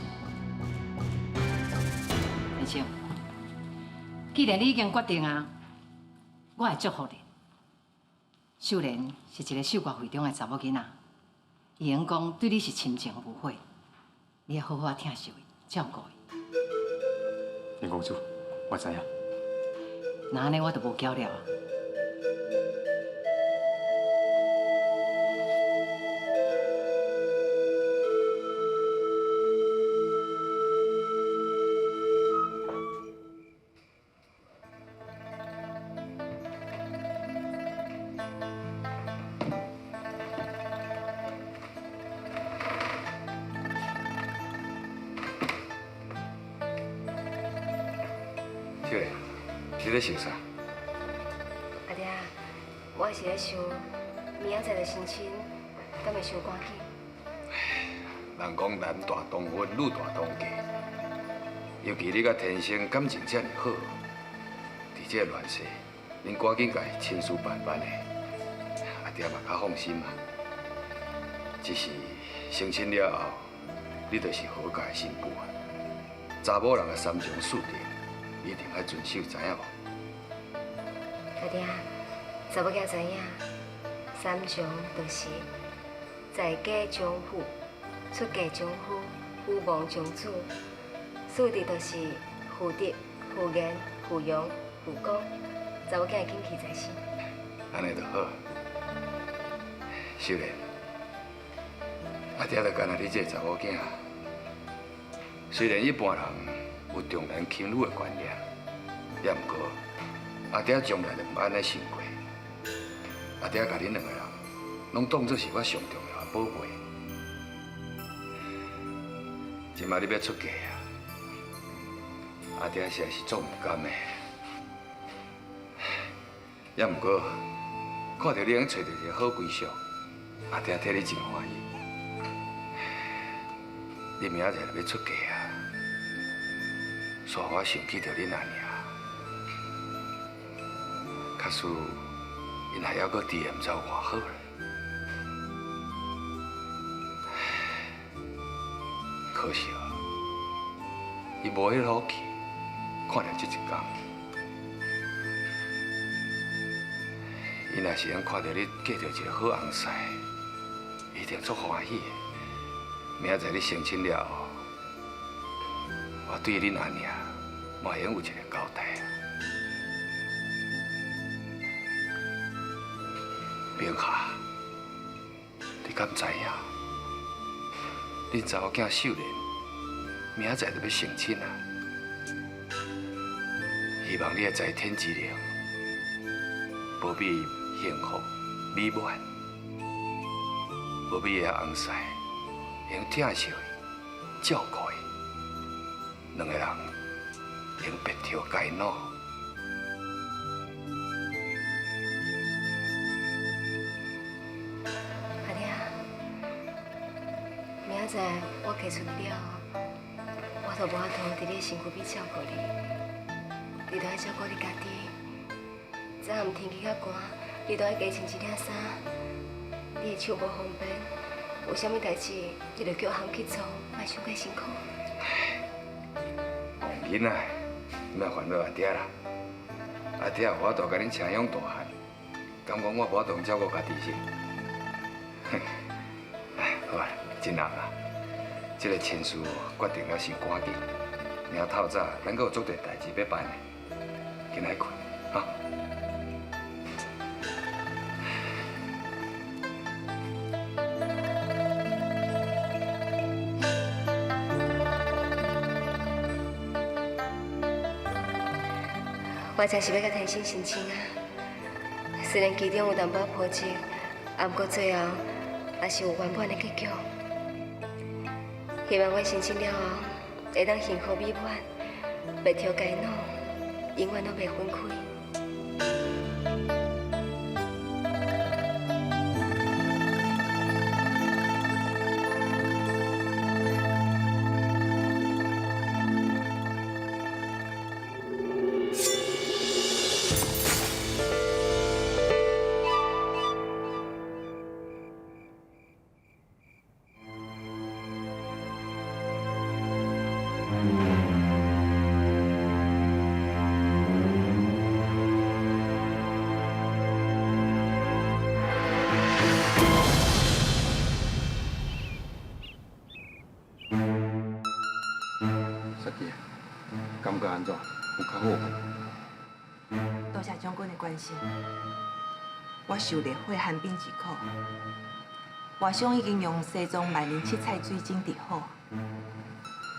天生，既然你已经决定啊，我会祝福你。秀莲是一个秀外慧中的查某囡仔，伊会讲对你是深情无悔，你要好好疼惜伊，照顾伊。林公主，我知影。那按呢我就無筊了啊。秀莲，你咧想啥？阿爹，我是咧想，明仔载就成亲，敢会伤赶紧？人讲男大当婚，女大当嫁，尤其你佮天生感情遮尔好，伫这个乱世，恁赶紧共亲事办办的，阿爹嘛较放心嘛。只是成亲了后，你就是何家的新妇啊，查某人的三从四德，一定爱遵守，知影无？阿爹，查某囝知影，三从就是在家从父，出嫁从夫，夫亡从子。四德就是妇德、妇言、妇容、妇功。查某囝会谨记在心。按呢就好。秀莲，阿爹就干焦你这个查某囝，虽然一般人有重男轻女的观念，也毋过阿爹从来就毋按呢想过。阿爹共恁两个人拢当作是我上重要的宝贝。这摆你欲出嫁啊，阿爹实在是足毋甘的。也毋过看著你能揣著一个好归宿，阿爹替你真欢喜。你明仔载就欲出嫁啊，煞我想起著恁阿娘，假使𪜶还犹阁伫的，毋知有偌好咧。可惜啊，伊无彼福气，看著这一工。伊若是能看著你嫁著一个好翁婿，一定足欢喜的。明仔载你成亲了后，我对恁阿娘嘛会用有一个交代。明霞，你敢知影？恁查某囝秀莲明仔载就欲成亲啊！希望你的在天之灵，保庇伊幸福美满，保庇伊的翁婿会用疼惜伊、照顾伊，两个人会用白头偕老。阿爹，明仔载我嫁出去了后，我就无法度伫你身躯边照顾你，你著爱照顾你家己。昨暗天气较寒，你著爱加穿一领衫。你的手无方便，有啥物代志，你就叫阿含去做，莫伤过辛苦。戆囡仔，你莫烦恼阿爹啦。阿爹有法度共恁请养大汉，敢讲我无法度照顾家己是？哎，好啊，真难啊！这个亲事决定了伤赶紧，明仔透早咱阁有足济代志欲办的，紧来睏，哈。我真是欲共天生成亲啊！虽然其中有淡薄波折，啊，毋过最后也是有圆满的结局。希望阮成亲了后，会当幸福美满，白头偕老，永远拢袂分开。雪姐，感觉按怎？有较好无？多谢将军的关心。我受烈火寒冰之苦，外伤已经用西藏万灵七彩水晶治好，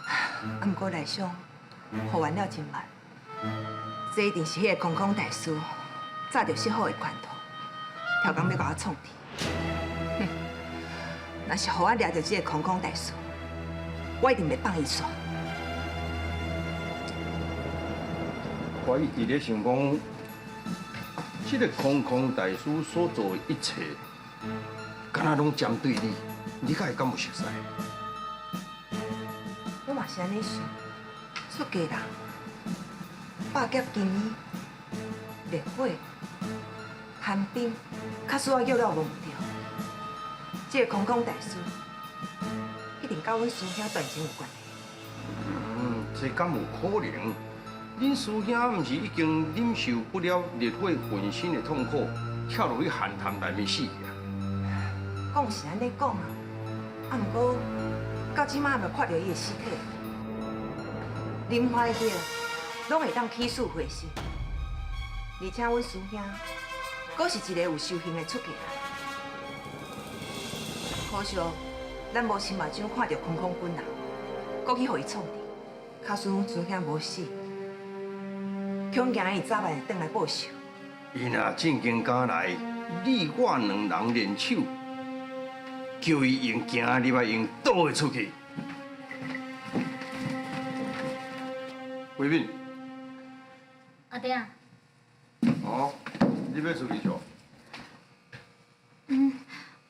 啊，毋过内伤复原了真慢。这一定是彼个空空大师早就设好的圈套，超工欲共我创治。哼，若是予我掠著这个空空大师，我一定袂放伊煞。我一直咧想讲，这个空空大师所做的一切，敢若拢针对你，你敢会敢有熟似？我嘛是按呢想，出家人，百劫金衣，烈火，寒冰，假使我叫了无毋对，这个空空大师一定佮阮师兄断情有关系。嗯，这敢有可能？恁师兄毋是已经忍受不了烈火焚身的痛苦，跳落去寒潭内面死去啊？讲是按呢讲啊，啊，毋过到这马还无看著伊的尸体，任何的拢会当起死回生，而且阮师兄阁是一个有修行的出家人。可惜咱无亲目睭看著空空本人，阁去予伊创治，假使阮师兄无死，恐惊伊早晚会转来报仇。伊若正经敢来，你我两人联手，叫伊用行入来，用倒的出去。慧敏。阿爹啊。哦，你欲出去做？嗯，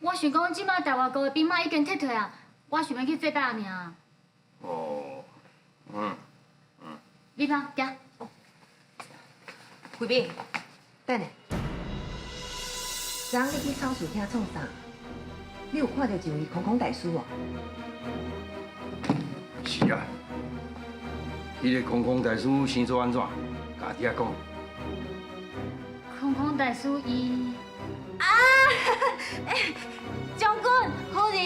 我想讲，这摆大外国的兵马已经撤退啊，我想欲去祭拜阿娘。哦，嗯嗯。美芳，行。慧敏，等下，昨昏你去草树遐创啥？你有看到一位空空大师无？是啊，彼个空空大师生做按怎？家己仔讲。空空大师伊啊，欸，将军夫人，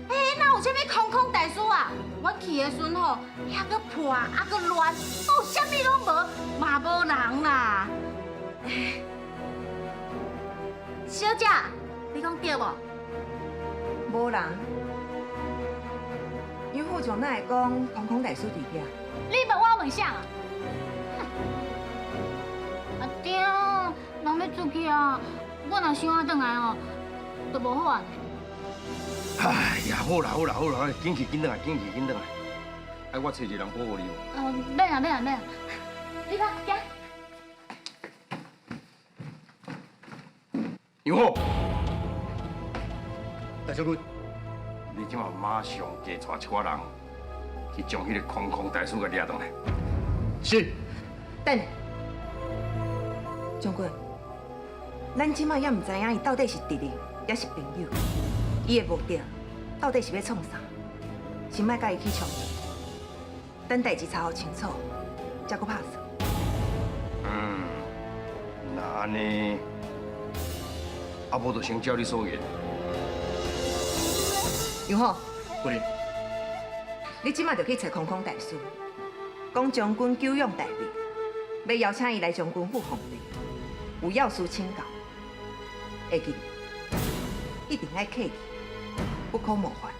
欸，哪有啥物空空大师啊？阮去的时阵吼，遐阁破啊，阁乱，哦，啥物拢无，嘛无人啦。小姐，你讲对无？无人。杨副将哪会讲空空大师伫遐？你问我问啥啊？阿爹，人欲出去啊，我若伤晚转来哦，就无好啊。哎呀，好啦好啦好啦，紧去紧转来，紧去紧转来。爱我揣一个人保护你无？免啊免啊免啊，你看，行。杨虎，大将军，你这马马上加带一寡人去将彼个空空大师共掠转来。是。等下，将军，咱这马犹毋知影伊到底是敌人，抑是朋友。伊的目的到底是欲创啥？先莫共伊起冲突，等代志查予清楚，才阁拍算。嗯，那按呢，啊无就先照你所言。杨虎，夫人，你这马就去揣空空大师，讲将军久仰大名，欲邀请伊来将军府访问，有要事请教，会记，一定爱客气，不可冒犯，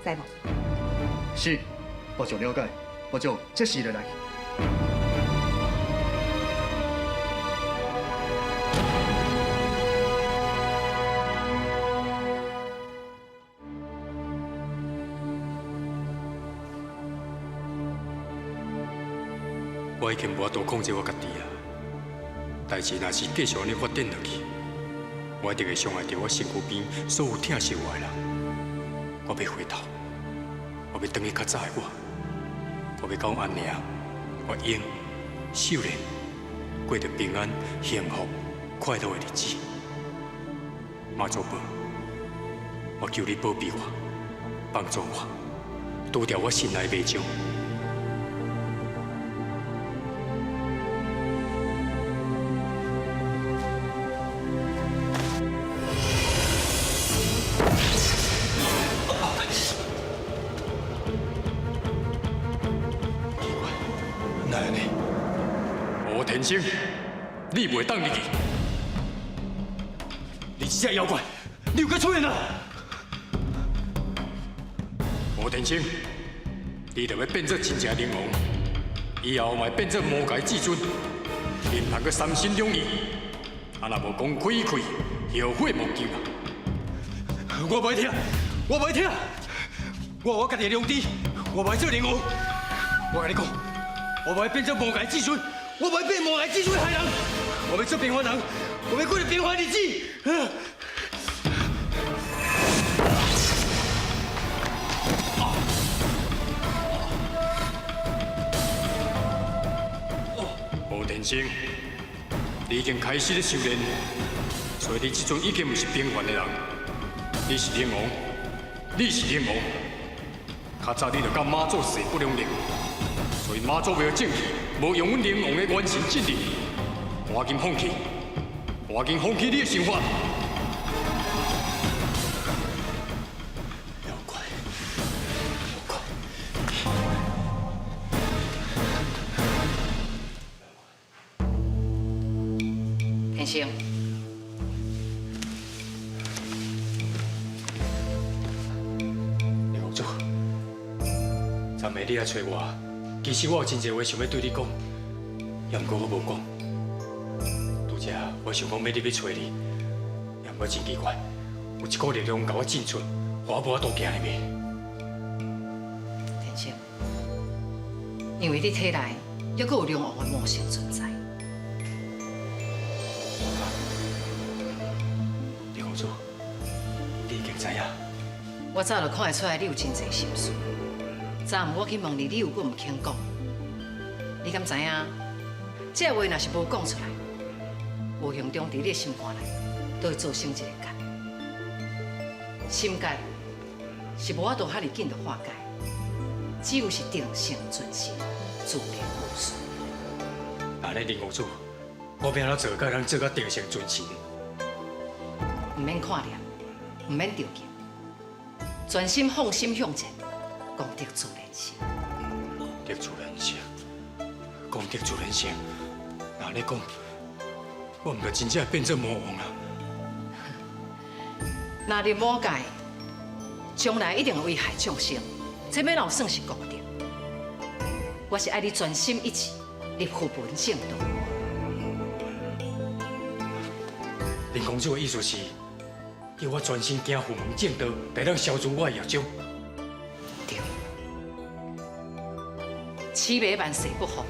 知无？是，我将了解，我将即时就来去。我已经无法度控制我家己啊！代志若是继续按呢发展落去，我一定会伤害著我身躯边所有疼惜我的人。我欲回头，我欲转去较早的我，我欲佮阮阿娘、我英、秀莲过著平安、幸福、快乐的日子。妈祖婆，我求你保庇我，帮助我，除掉我心内的迷障。天生，你袂当入去。你这只妖怪，你又阁出现啦！吴天星，你著欲变做真正灵王，以后嘛会变做魔界至尊，毋通阁三心两意，啊若无讲开开，后悔莫及啊！我袂听，我袂听，我有我家己的良知，我袂做灵王。我共你讲，我袂变做魔界至尊，我袂变魔界至尊害人，我欲做平凡人，我欲过着平凡日子。吴天星，你已经开始咧修炼，所以你这阵已经毋是平凡的人，你是灵王，你是灵王。较早你就佮妈祖势不两立，所以妈祖庙正气无用阮灵王的元神进入，赶紧放弃，赶紧放弃你的想法。妖怪，妖怪！天星，林公主，昨暝你来找我，其实我有真济话想欲对你讲，也毋过我无讲。拄才我想讲欲入去找你，也毋过真奇怪，有一股力量共我进出，我无法度行入去。天星，因为你体内犹阁有龙王的魔性存在。林公主，你已经知影？我早就看会出来你有真济心事。昨暗我去问你，你又阁毋肯讲。你敢知影？这话若是无讲出来，无形中伫你的心肝内，都会造成一个结。心结是无法度遐尔紧就化解，只有是定性存心，自然无事。按呢，林公主，我欲按怎做，才通做到定性存神？毋免看念，毋免着急，专心放心向前，功德自然成。功德自然成，功德自然成。若按呢讲，我毋就真正变做魔王啊？若入魔界，将来一定会危害众生，这欲怎有算是功德？我是爱你专心一志，入佛门正道。林公主的意思是，叫我专心行佛门正道，来当消除我的业障。对，痴迷万世不复，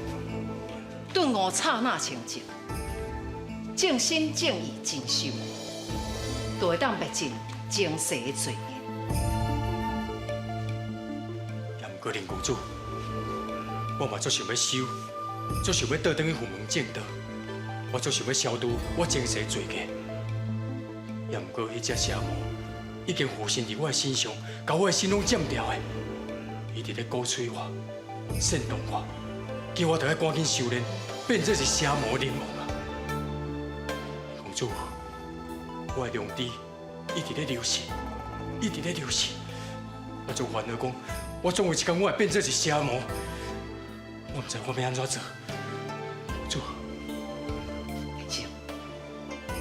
顿悟刹那清净，正心正意真修，就会当灭尽前世的罪孽。也毋过林公主，我嘛足想欲修，足想欲倒转去佛门正道，我足想欲消除我前世的罪孽。也毋过，彼只邪魔已经附身伫我的身上，共我的心拢占掉的。伊伫咧鼓吹我、煽动我，叫我著爱赶紧修炼，变做是邪魔灵王啊！公主，我的良知一直咧流失，一直咧流失。我足烦恼讲，我总有一天我会变做是邪魔，我毋知我欲按怎做。公主，天星，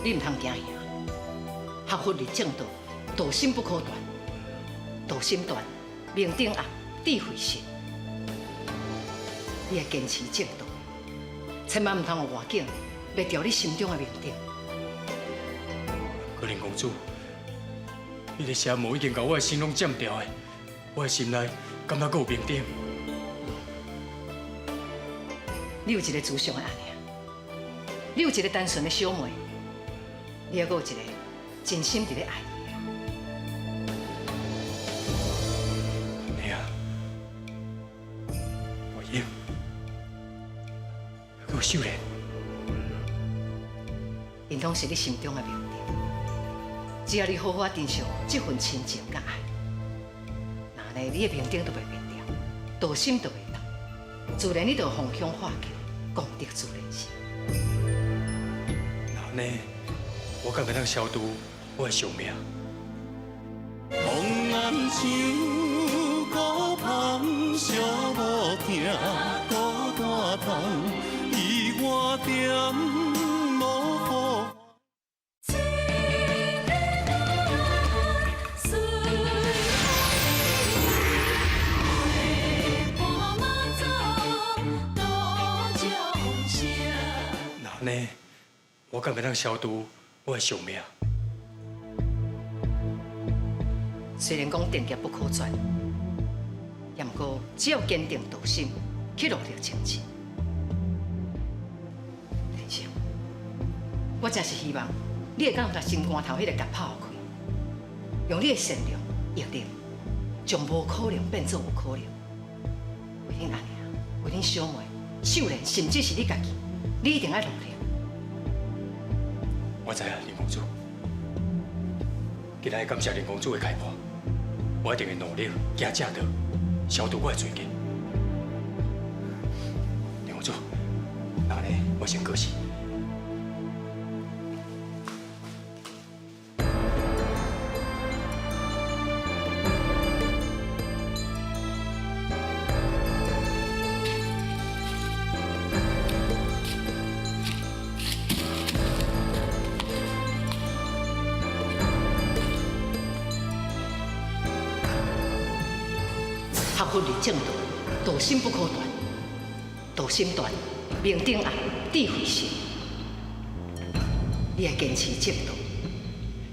你毋通惊吓。学佛入正道，道心不可断，道心断，明灯暗，智慧失。你爱坚持正道，千万毋通予外境灭掉你心中的明灯。可怜公主，彼个邪魔已经共我的心拢占掉的，我的心内敢若阁有明灯？你有一个慈祥的阿娘，你有一个单纯的小妹，你还阁有一个真心伫咧爱你。娘，我英，阁有秀莲，𪜶拢是你心中的明灯。只要你好好珍惜这份亲情佮爱，那按呢你的明灯就袂灭掉，道心就袂动，自然你就会放香化解，功德自然成。那按呢，我敢会当消除我的宿命？红红树孤芳，寂无疼，孤单痛，伊我点无按呢，我敢會當消除我的宿命？雖然講定業不可轉，也毋過只要堅定道心，去努力前進。天生，我真是希望你會當共心肝頭彼個結拍開，用你的善良、毅力，將無可能變做有可能。為恁阿娘，為恁小妹、秀蓮，甚至是你家己，你一定愛努力。我知影林公主，今日感謝林公主的開撥，我一定會努力行正道，消除我的罪過。林公主，那呢，我先過身。學佛入正道，道心不可斷，道心斷，明燈暗，智慧成。你愛堅持正道，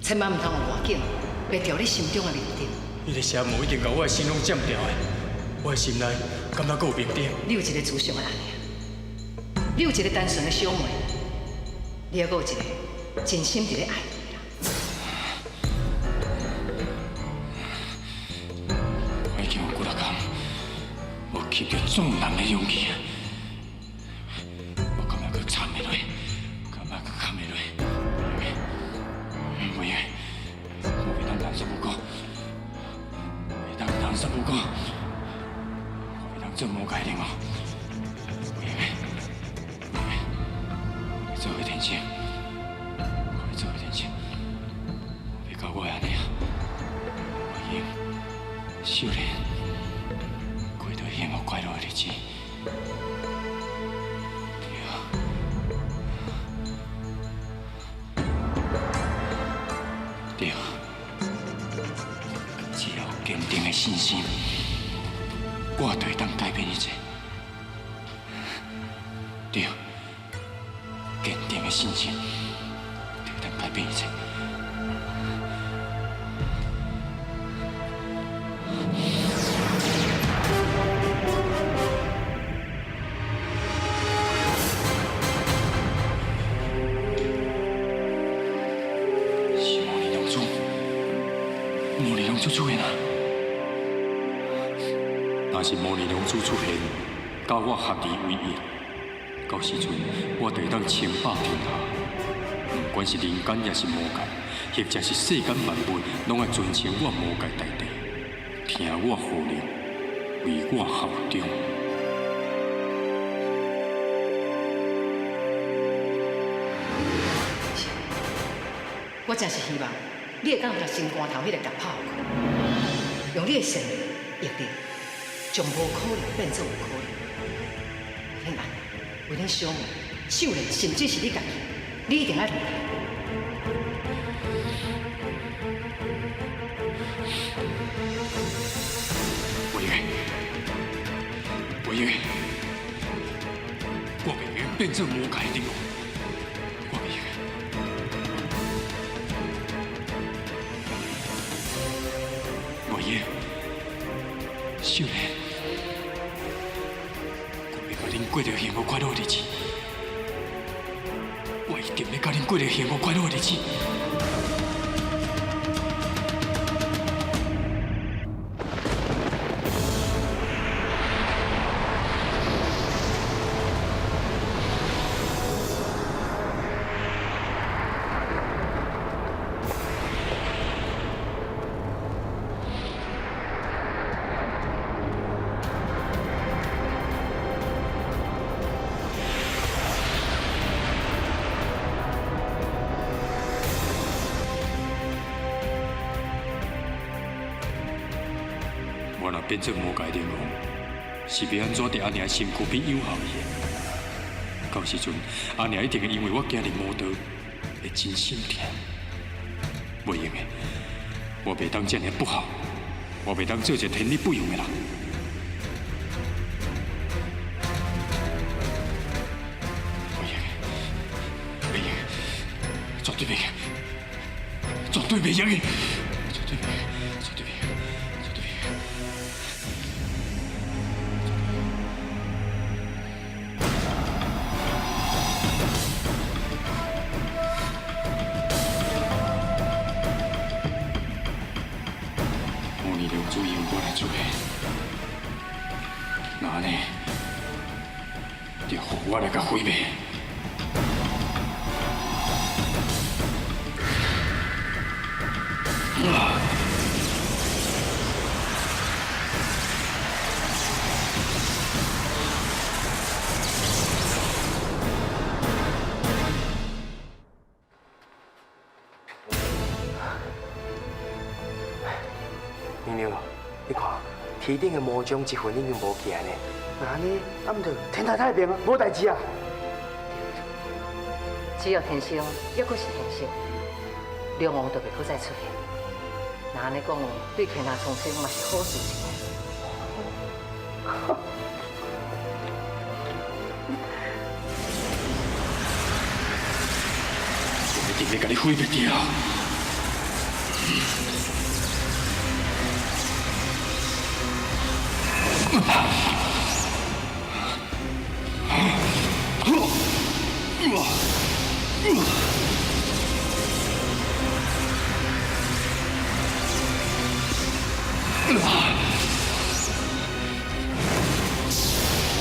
千萬毋通予外境滅掉你心中的明燈。彼个邪魔已經共我的心攏佔掉的，我的心內敢若閣有明燈？你有一個慈祥的阿娘，你有一個單純的小妹，你還閣有一個真心佇咧愛你的人。我已經有幾若工無吸著眾人的勇氣，我敢若閣撐袂落，敢若閣扛袂落，袂用，我袂當當三不顧，袂當當三不顧，我袂當做魔界靈王，袂用，袂用，我欲做回天星，我欲做回天星，我欲甲我的阿娘、我英、秀蓮過著幸福快樂的日子。對，對，只要有堅定的信心，我就會當改變一切。對，堅定的信心，就會當改變一切。是魔力龙珠，魔力龍珠出現啊！若是魔力龍珠出現，佮我合二為一，到時陣我就會當稱霸天下。不管是人間抑是魔界，或者是世間萬物，攏愛尊稱我魔界大帝，聽我號令，為我效忠。我真是希望你會當共心肝頭彼個結拍開，用你的善良、毅力，將無可能變做有可能。為恁阿娘，為恁小妹、秀蓮，甚至是你家己，你一定愛努力。袂用，袂用，我袂用變做魔界的靈王，我袂用。袂用，秀蓮，我欲共恁過著幸福快樂的日子，我一定欲共恁過著幸福快樂的日子。我若變做魔界靈王，是欲按怎佇阿娘身軀邊養孝伊的？到時陣，阿娘一定會因為我行入魔道，會真心疼。袂用的，我袂當這爾不孝，我袂當做一個天理不容的人。袂用的，絕對袂，絕對袂用的，絕對袂，絕對袂，絕對袂。摩尼龙珠由我来出现，那按呢，就予我来共毁灭。娘娘，你看，天顶的魔杖一份已经无起来呢。那按呢？啊，毋对，天台太平啊，无代志啊。只要天生犹阁是天生，龙王就袂阁再出现。若按呢讲，对天下苍生嘛是好事情。我一定欲共你毁灭掉。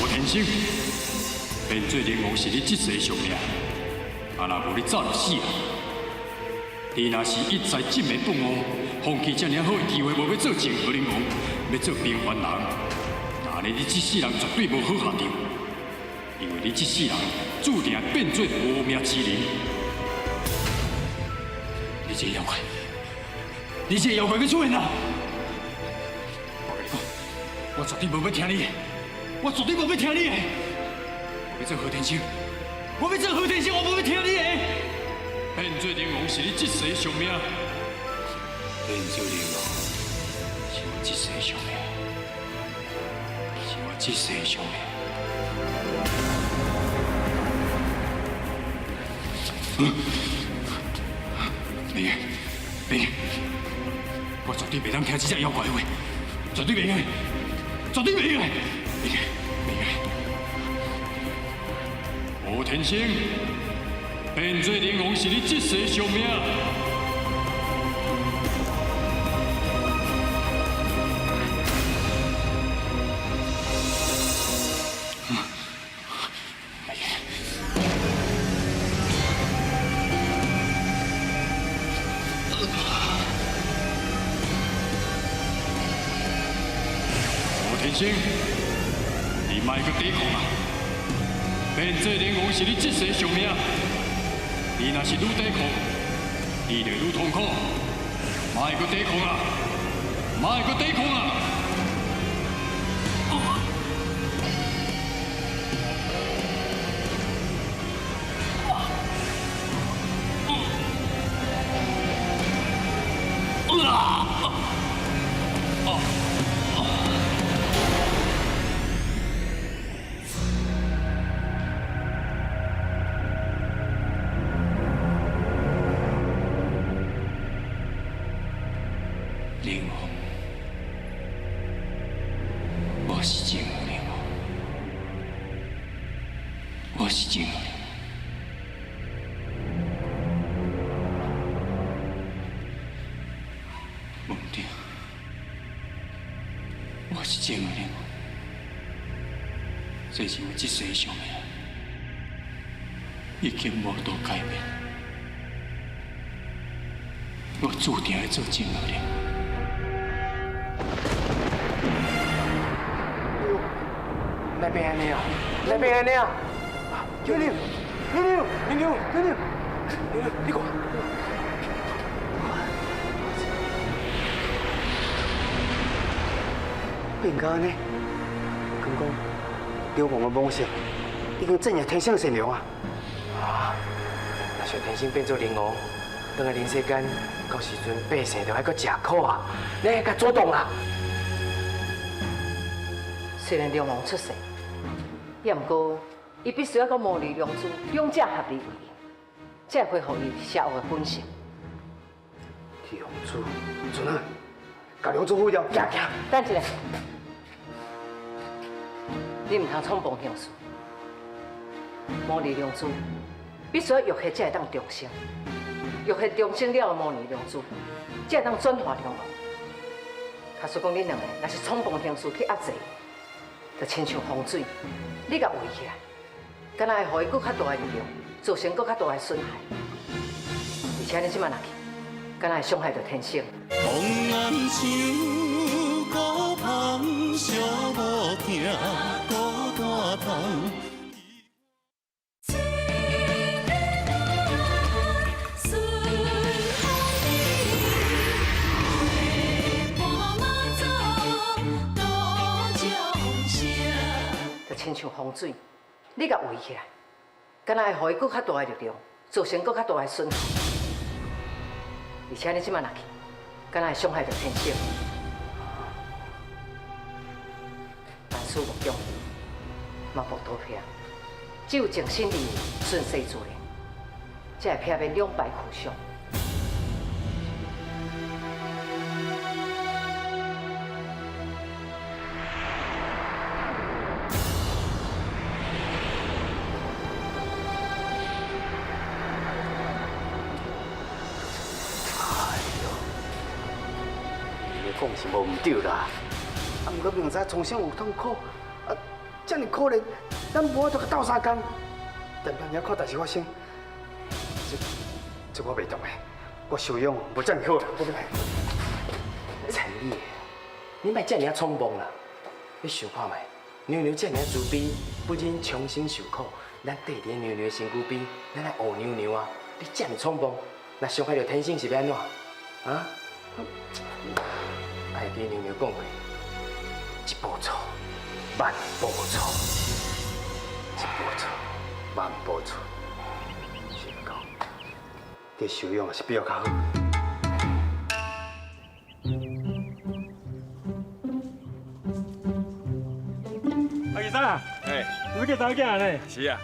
吴天生，变做灵王是你这世宿命，啊，若无你早就死啊！你若是一再执迷不悟，放弃这尔好的机会，无欲做泾河灵王，欲做平凡人，那按呢你这世人绝对无好下场，因为你这世人注定变做无命之人。你这个妖怪，你这个妖怪欲出现啊！我共你讲，我绝对无欲听你的，我绝对无欲听你的。我欲做何天星，我欲做何天星，我无欲听你的。变做灵王是你这世宿命，变做灵王是我这世宿命，是我这世宿命。袂，袂，我绝对袂当听这只妖怪的话，绝对袂用，绝对袂用，袂袂用。吴天星，变做灵王是你这世宿命。吴天星，你莫阁抵抗啊！变做灵王是你这世宿命，你若是愈抵抗，你就愈痛苦。莫阁抵抗啊！莫阁抵抗啊！灵王，我是泾河灵王，我是泾河灵王，无对，我是泾河灵王，这是我这世的宿命，已经无法度改变，我注定欲做泾河灵王。那边安呢啊？那边安呢啊？娘娘，娘娘，娘娘，娘娘，娘娘，你看。变到按呢，敢讲刘王的魔术已经进入天生善良啊！啊，若像天生变做灵王，转来人世间，到时阵百姓就爱阁食苦啊！你爱共阻挡啊！虽然龙王出世，也毋过伊必须要佮魔女龙珠两者合二为一，才會恢復伊邪惡的本性。梁子，陣啊，共梁子毁掉，行行。等一下，你毋通衝動行事。魔女良珠必須欲血才會當重生，浴血重生了的魔女良珠，才會當轉化龍王。假使講恁兩个若是衝動行事去壓制，就親像風水，你共圍起來，敢若會予伊閣較大的力量，造成閣較大的損害。而且你這擺若去，敢若會傷害著天生。就親像風水，你共圍起來，敢若會予伊閣較大的力量，造成閣較大的損害。而且你這擺若去，敢若會傷害著天生。萬事無強，嘛無逃避，只有靜心理，順勢自然，才會避免兩敗俱傷。講是無毋對啦，啊，毋過明知創生有痛苦，啊，遮爾可憐，咱無法度共鬥相共，定定遐看代誌發生，這我袂動的，我修養無遮爾好啦，我欲來。陳理，你莫遮爾衝動啦，你想看覓，娘娘遮爾慈悲，不忍蒼生受苦，咱綴佇娘娘身軀邊，咱愛護娘娘啊！你遮爾衝動，若傷害著天生是欲按怎？啊？愛記娘娘講過，一步錯，萬步錯；一步錯，萬步錯。是講，這修養也是比我較好。阿醫生啊，哎，你叫查某囝呢？是啊。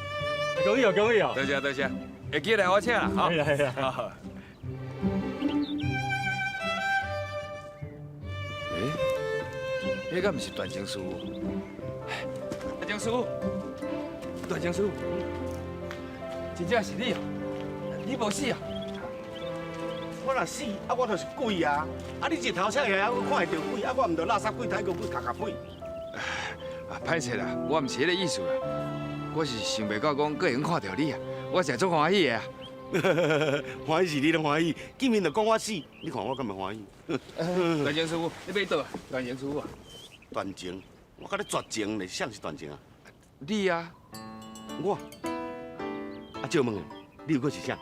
恭喜哦，恭喜哦！多謝多謝，會記來我請啦，好。係啦係啦。欸，彼敢毋是段情師傅？段情師傅，段情師傅，真正是你哦！你無死啊？我若死，啊，我就是鬼啊！啊，你日頭醒起來，我看會著鬼，啊，我毋著垃圾鬼，太過鬼，卡卡鬼。啊，歹勢啦，我毋是彼个意思啦，我是想袂到講閣會用看著你啊，我實在足歡喜的啊！歡喜是你攏歡喜，見面就講我死，你看我敢會歡喜？段情師傅，你欲佗啊？段情師傅啊？斷情，我佮你絕情咧，啥是斷情啊？你啊，我，啊，借問下，你又閣是啥？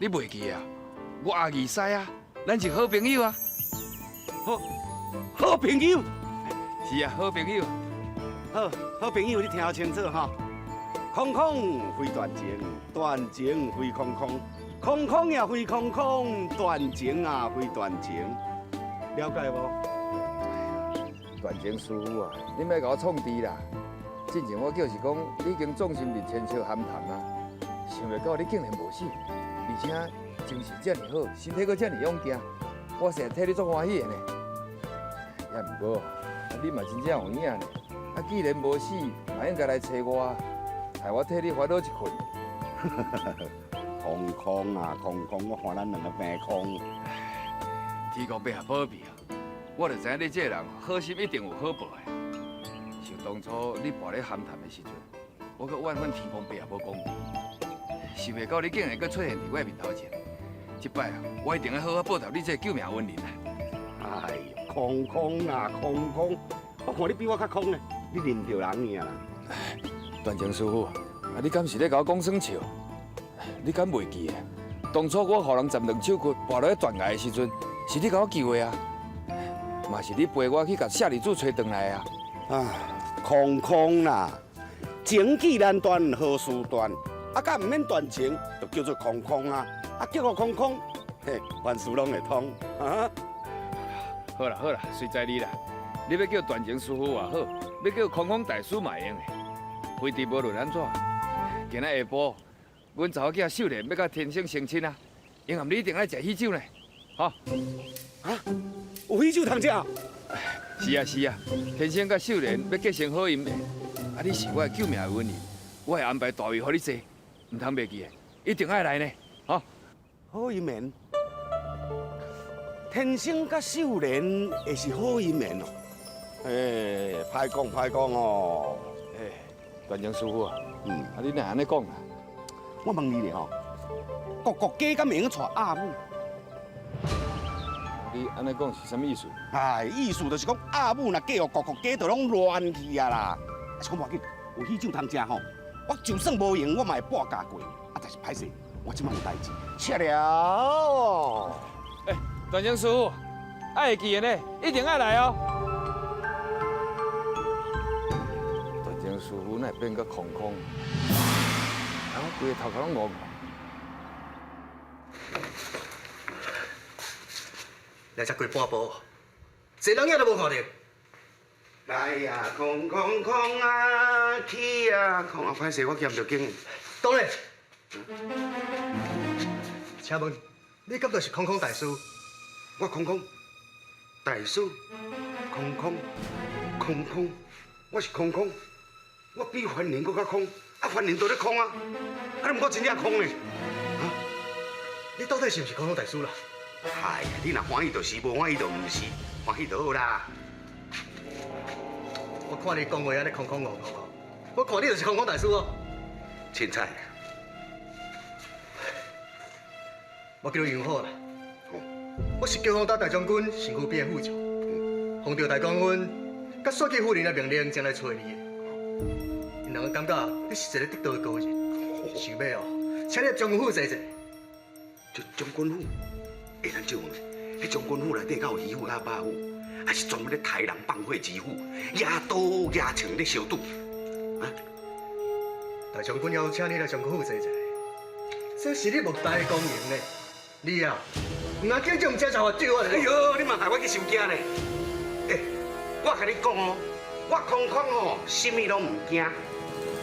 你袂記啊？我阿二師啊，咱是好朋友啊。好，好朋友。是啊，好朋友。好，好朋友，你聽清楚吼。空空非斷情，斷情非空空，空空也非空空，斷情啊非斷情，了解無？段情師傅啊，你莫共我創治啦！之前我就是講，你已經縱心伫千笑含談啊，想袂到你竟然無死，而且精神遮爾好，身體閣遮爾勇健，我實在替你足歡喜的呢。也毋過，你嘛真正有影呢。啊，既然無死，嘛應該來揣我，害我替你煩惱一困。空空啊，空空，我看咱兩个病空。天公伯啊，保庇啊！我就知影你這个人好心一定有好報的。想當初你跋咧含談的時陣，我閣怨恨天公伯也無公平，想袂到你竟然閣出現佇我面頭前。這擺啊，我一定要好好報答你這個救命恩人啊！哎呦，空空啊，空空！我看你比我較空呢，你認著人爾啦。段情師傅，啊，你敢是咧共我講耍笑？你敢袂記得？當初我予人十兩手骨跋落去斷崖的時陣，是你共我救的啊！嘛是你陪我去共舍利子揣轉來啊！啊，空空啦，情既難斷，何事斷？啊，甲毋免斷情，就叫做空空啊！啊，叫做空空，嘿，凡事攏會通。啊，好啦好啦，隨在你啦。你欲叫斷情師傅也好，欲叫空空大師嘛會用的。非得無論按怎，今仔下晡阮查某囝秀莲欲佮天生成亲啊，英含你一定爱食喜酒呢，吼。啊？有喜酒通食？是啊是啊，天生佮秀莲欲结成好姻缘，啊你是我的救命恩人，我会安排大位予你坐，毋通袂记的，一定爱来呢，吼。好姻缘，天生佮秀莲会是好姻缘哦。哎，歹讲歹讲哦。哎，段正师傅啊，啊你哪按呢讲啊？我问你咧吼，国国家敢会用娶阿母？你按呢讲是啥物意思？哎，意思就是讲阿母若嫁予国国家，就拢乱去啊啦。啊是讲无要紧，有喜酒通食吼，我就算无闲，我嘛会半价过。啊，但是歹势，我这摆有代志，切了。哎，段正师傅，爱会记的呢，一定爱来哦。段正师傅哪会变甲空空？啊，我规个头壳拢戆。来才过半晡，一个人影都无看著。来呀，空空空啊，去啊空啊！歹势，我兼著经。当然。请问你敢就是空空大师？我空空大师，空空空空，我是空空，我比凡人阁较空，啊凡人都咧空啊，啊你毋过真正空呢？啊？你到底是毋是空空大师啦？哎呀，你若欢喜就是，无欢喜就毋是，欢喜就好啦。我看你讲话按呢空空戆戆哦，我看你就是空空大师哦。凊彩。我叫你杨好啦，我是高雄大将军身躯边的副将，奉著大将军佮选举夫人的命令前来揣你的。𪜶两个感觉你是一个得道的高人，想欲哦，请你入将军府坐坐。将军府？欸，咱借问，彼将军府内底敢有鱼府佮肉府，还是专门咧杀人放火之府，举刀举枪咧相赌？啊？大将军要请你来将军府坐坐，这是你莫大的光荣呢。你啊，毋通紧张，毋知就罚酒啊！哎呦，你嘛害我去伤惊咧！欸，我共你讲哦，我空空哦，啥物拢毋惊，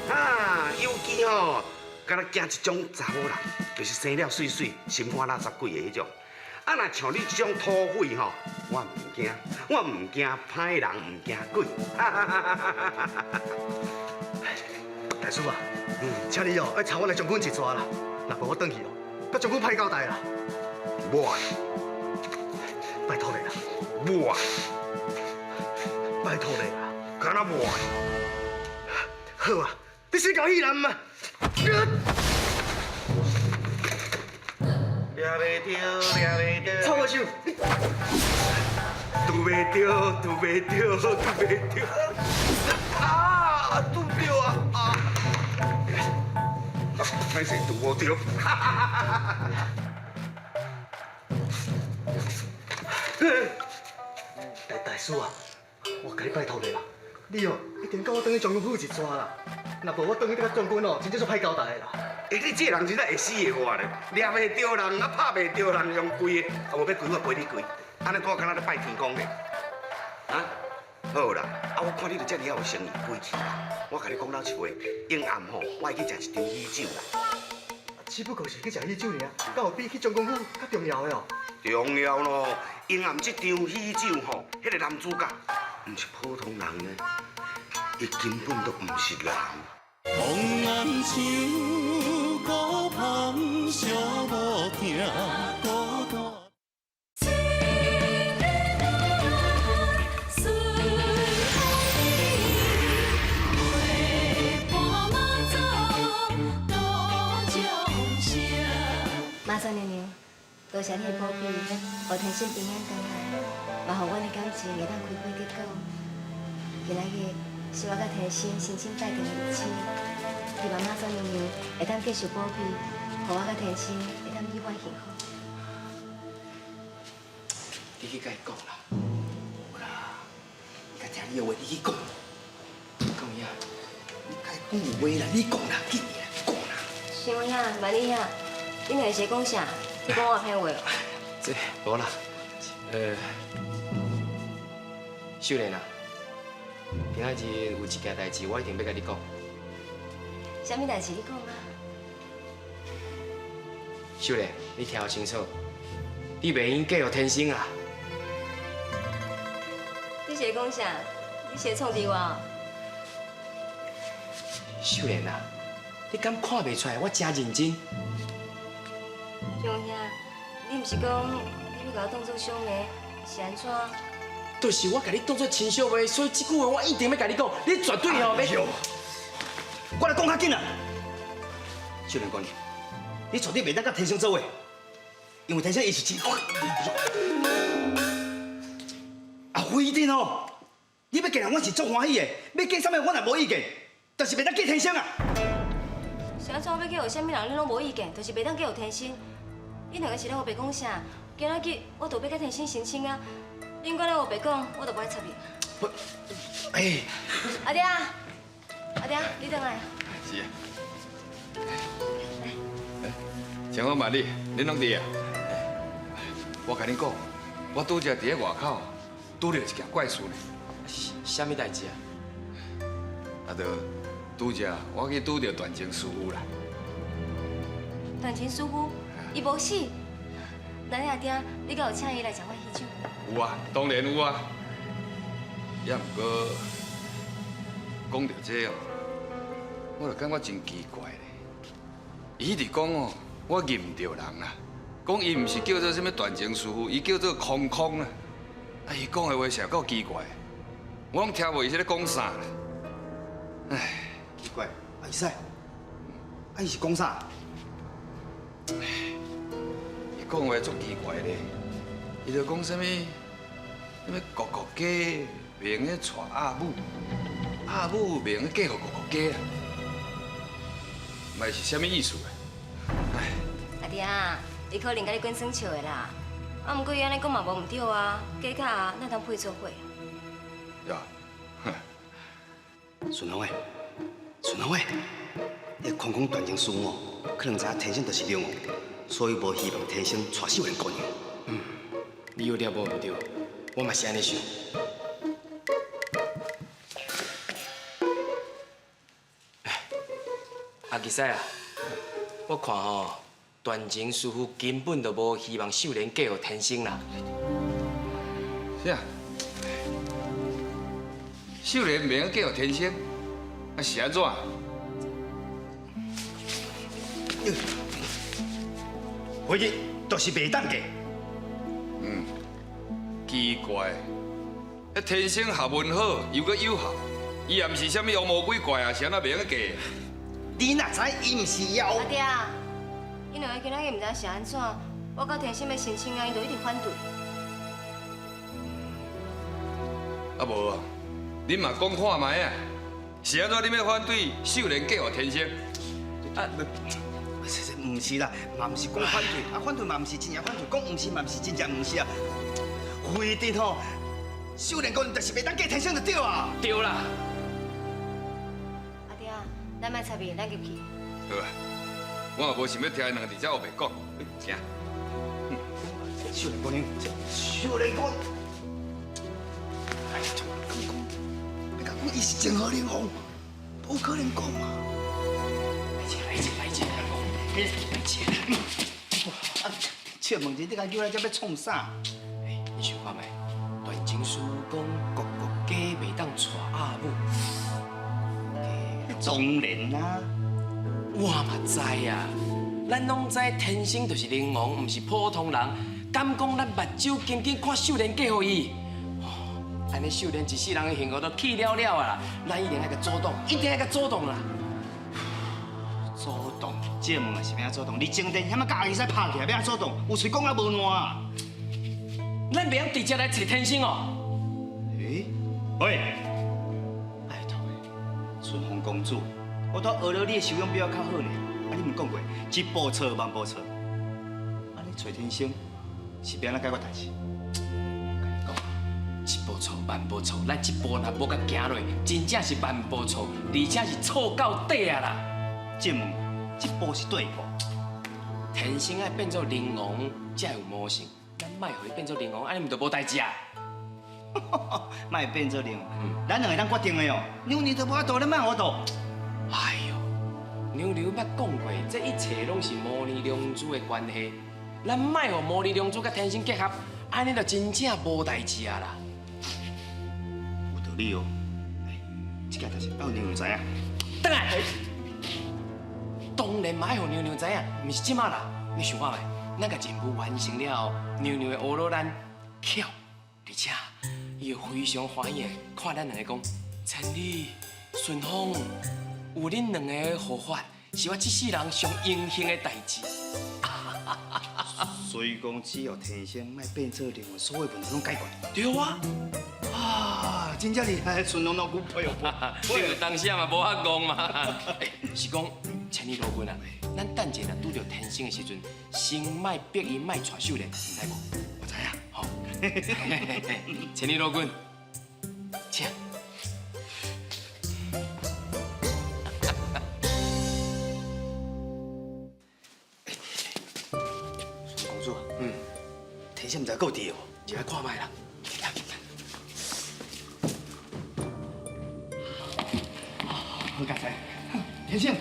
啊，尤其吼，敢若惊一种查某人，就是生了媠媠、心肝垃圾鬼的彼种。啊，若像你这种土匪吼，我毋惊，我毋惊歹人，毋惊鬼。大师啊，请你哦，爱参我来将军一逝啦，若无我转去哦，佮将军歹交代啦。无爱，拜托你啦。无爱，拜托你啦。敢若无爱。好啊，你先共戏人嘛。掠袂著，掠袂著。臭我手！拄袂著，拄袂著，拄袂著。啊，拄著啊！啊！歹势拄无著。大师啊，我共你拜托你啦，你哦一定佮我转去将军府一逝啦。若无我转去佮将军哦，真正足歹交代的啦。欸，你这人真正会死会活咧，掠袂著人，啊拍袂著人，用跪的，啊无欲跪我陪你跪，按呢我敢若咧拜天公咧，啊？好啦，啊我看你就遮尔仔有诚意，归去啦。我共你讲老实话，永暗吼，我会去食一场喜酒啦。只不过是去食喜酒尔，敢有比去将军府较重要的哦？重要咯，永暗这场喜酒吼，彼个男主角毋是普通人呢，伊根本都毋是人。红红树，孤芳寂无疼孤单。妈祖娘娘，多谢你的保庇，予天生平安转来，嘛予阮的感情会当开花结果。今仔日是我佮天生申请拜定的日子，希望妈祖娘娘会当继续保庇，予我佮天生会当美满幸福。你去共伊讲啦，无啦，伊较听你的话，你去讲。讲伊啊，你该讲话啦，你讲啦，紧啦，讲啦。想兄，万里兄，你若是讲啥？你讲我骗话哦？这无啦，秀莲啊，今仔日有一件代志，我一定欲共你讲。啥物代志？你讲啊。秀莲，你听好清楚，你袂用嫁予天生啊！你是咧讲啥？你是咧创治我？秀莲啊，你敢看袂出来我真认真？长兄，你毋是讲你欲共我当做小妹，是按怎？就是我共你当做亲小妹，所以这句话我一定欲共你讲，你绝对吼欲。我来讲较紧啦。秀莲姑娘，你绝对袂当佮天生做伙，因为天生伊是真。啊，非得哦！你欲嫁人，我是足欢喜的，欲嫁啥物我也无意见，但是袂当嫁天生啊！是按怎欲嫁予啥物人，你拢无意见，就是袂当嫁予天生。恁两个是咧乌白讲啥？今仔日我就欲佮天生成亲啊！恁敢若乌白讲，我就无爱插你。哎，阿爹，阿爹，你转来。是啊。千方万里，恁拢伫啊？我共恁讲，我拄才伫咧外口拄著一件怪事呢。啥物代志啊？啊，就拄才我去拄著段情师傅啦。段情师傅，伊无死。那你阿爹，你敢有请伊来食我喜酒？有啊，当然有啊。也毋过讲著这哦，我就感觉真奇怪咧。伊一直讲哦，我认毋著人啦。讲伊毋是叫做啥物段情师傅，伊叫做空空啦。啊，伊讲的话实够奇怪，我拢听无伊是咧讲啥啦。唉，奇怪，阿姨，啊伊是讲啥？伊讲话足奇怪咧，伊就讲啥物，啥物哥哥家袂用得娶阿母，阿母袂用得嫁予哥哥家啦，嘛是啥物意思啊？阿爹，伊可能共你滚耍笑的啦。啊，毋过伊按呢讲嘛无毋对啊，嫁较后咱通配做伙。呀，顺风的，顺风的，彼空空断情师哦，可能知影天生就是龙王，所以无希望天生娶秀莲姑娘。嗯，你有了无毋对，我嘛是按呢想。阿吉婿啊，我看吼，段情师傅根本就无希望秀莲嫁予天生啦。啥？秀莲袂用嫁予天生，啊是按怎？回去就是袂当嫁。嗯，奇怪，彼天生学问好，又阁有效，伊也毋是啥物妖魔鬼怪啊，是按怎袂用嫁？你若知伊毋是妖？阿爹，𪜶两个今仔日毋知是按怎，我佮天生欲成亲啊，𪜶就一直反对。啊无啊，恁嘛讲看觅啊，是按怎恁欲反对秀莲嫁予天生？啊，毋是啦，嘛毋是讲反对，啊反对嘛毋是真正反对，讲毋是嘛毋是真正毋是啊。非得吼，秀莲姑娘就是袂当嫁天生就对啊。对啦。阿爹，咱莫插伊，咱入去。好啊，我也无想欲听𪜶两个伫遮乌白讲，行。秀莲姑娘，秀莲姑娘，哎，讲讲，你讲伊是情何灵王，无可能讲嘛。来者，来者，来者，来者。啊，笑问者，你共叫来遮欲创啥？欸，你想看觅？段情师讲，哥哥家袂当娶阿母。当然啦，我嘛知啊，咱拢知天生就是灵王，毋是普通人。敢讲咱目睭紧紧看秀莲嫁予伊？按呢秀莲一世人的幸福都去了了啊啦！咱一定爱共阻挡，一定爱共阻挡啦！阻挡？这问是欲按怎阻挡？你前殿遐仔佮阿姨婿拍起来，欲按怎阻挡？有喙讲啊无烂啊！咱袂用直接来揣天生哦。欸？喂，拜托的，春风公主，我拄学了你的修养比我较好呢。啊，你毋讲过，一步错万步错。啊，你揣天生是欲按怎解决代志？一步错，万步错，咱这步若无共行落，真正是万步错，而且是错到底啊啦！这问，这步是对步。天生爱变做灵王，才有魔性。咱莫予伊变做灵王，按呢毋就无代志啊？莫变做灵王，咱两个当决定的哦。娘娘都无法度，咱莫有法度。哎呦，娘娘捌講過，這一切攏是魔女良珠的關係。咱莫予魔女良珠佮天生結合，按呢就真正無代誌啊啦。有道理哦。這件代誌愛娘娘知影。轉來，當然嘛愛予娘娘知影，毋是這馬啦。你想看覓？咱共任務完成了後，娘娘會呵咾咱巧，而且伊會非常歡喜的看咱兩个講，千里順風，有恁兩个護法，是我這世人上榮幸的代誌。所以講，只要天生莫變做靈魂，所有問題攏解決。對啊。啊，真正厲害，順風老君佩服。你當時嘛無法戇嘛。是講千里老君啊，咱等者若拄著天生的時陣，先莫逼伊莫娶秀蓮，毋知無？我知影。好。千里老君，請。孫公主，天生毋知閣有佇無？入來看覓啦。好佳哉，天生，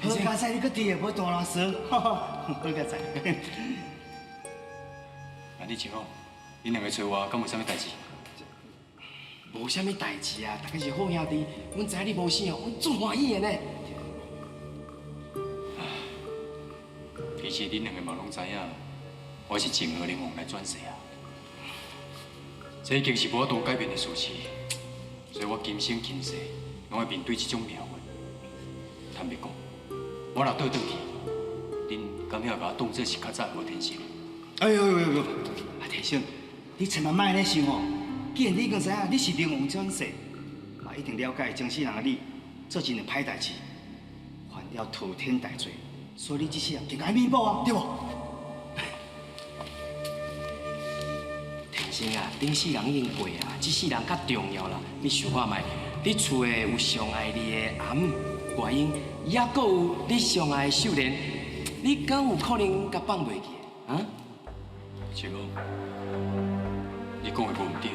好佳哉，你閣佇的無大烂事，好佳哉。啊，你像講，恁兩个揣我，敢有啥物代誌？無啥物代誌啊，大家是好兄弟，阮知影你無死哦，阮足歡喜的呢。其實恁兩个嘛攏知影，我是楨河靈王來轉世啊。這已經是無法度改變的事實，所以我今生今世攏會面對這種命運。坦白講，我若倒轉去，恁敢會共我當作是較早的何天生？哎呦呦呦！啊，天生，你千萬莫按呢想哦。既然你已經知影你是靈王轉世，嘛一定了解前世人的你做真濟歹代誌，犯了滔天大罪，所以你這世人更愛彌補啊，對無？天生啊，頂世人已經過啊，這世人較重要啦。你想看覓？你厝內有上愛你的阿姆、外英，抑閣有你上愛的秀蓮，你敢有可能共放袂記？啊？是講，你講的無毋對，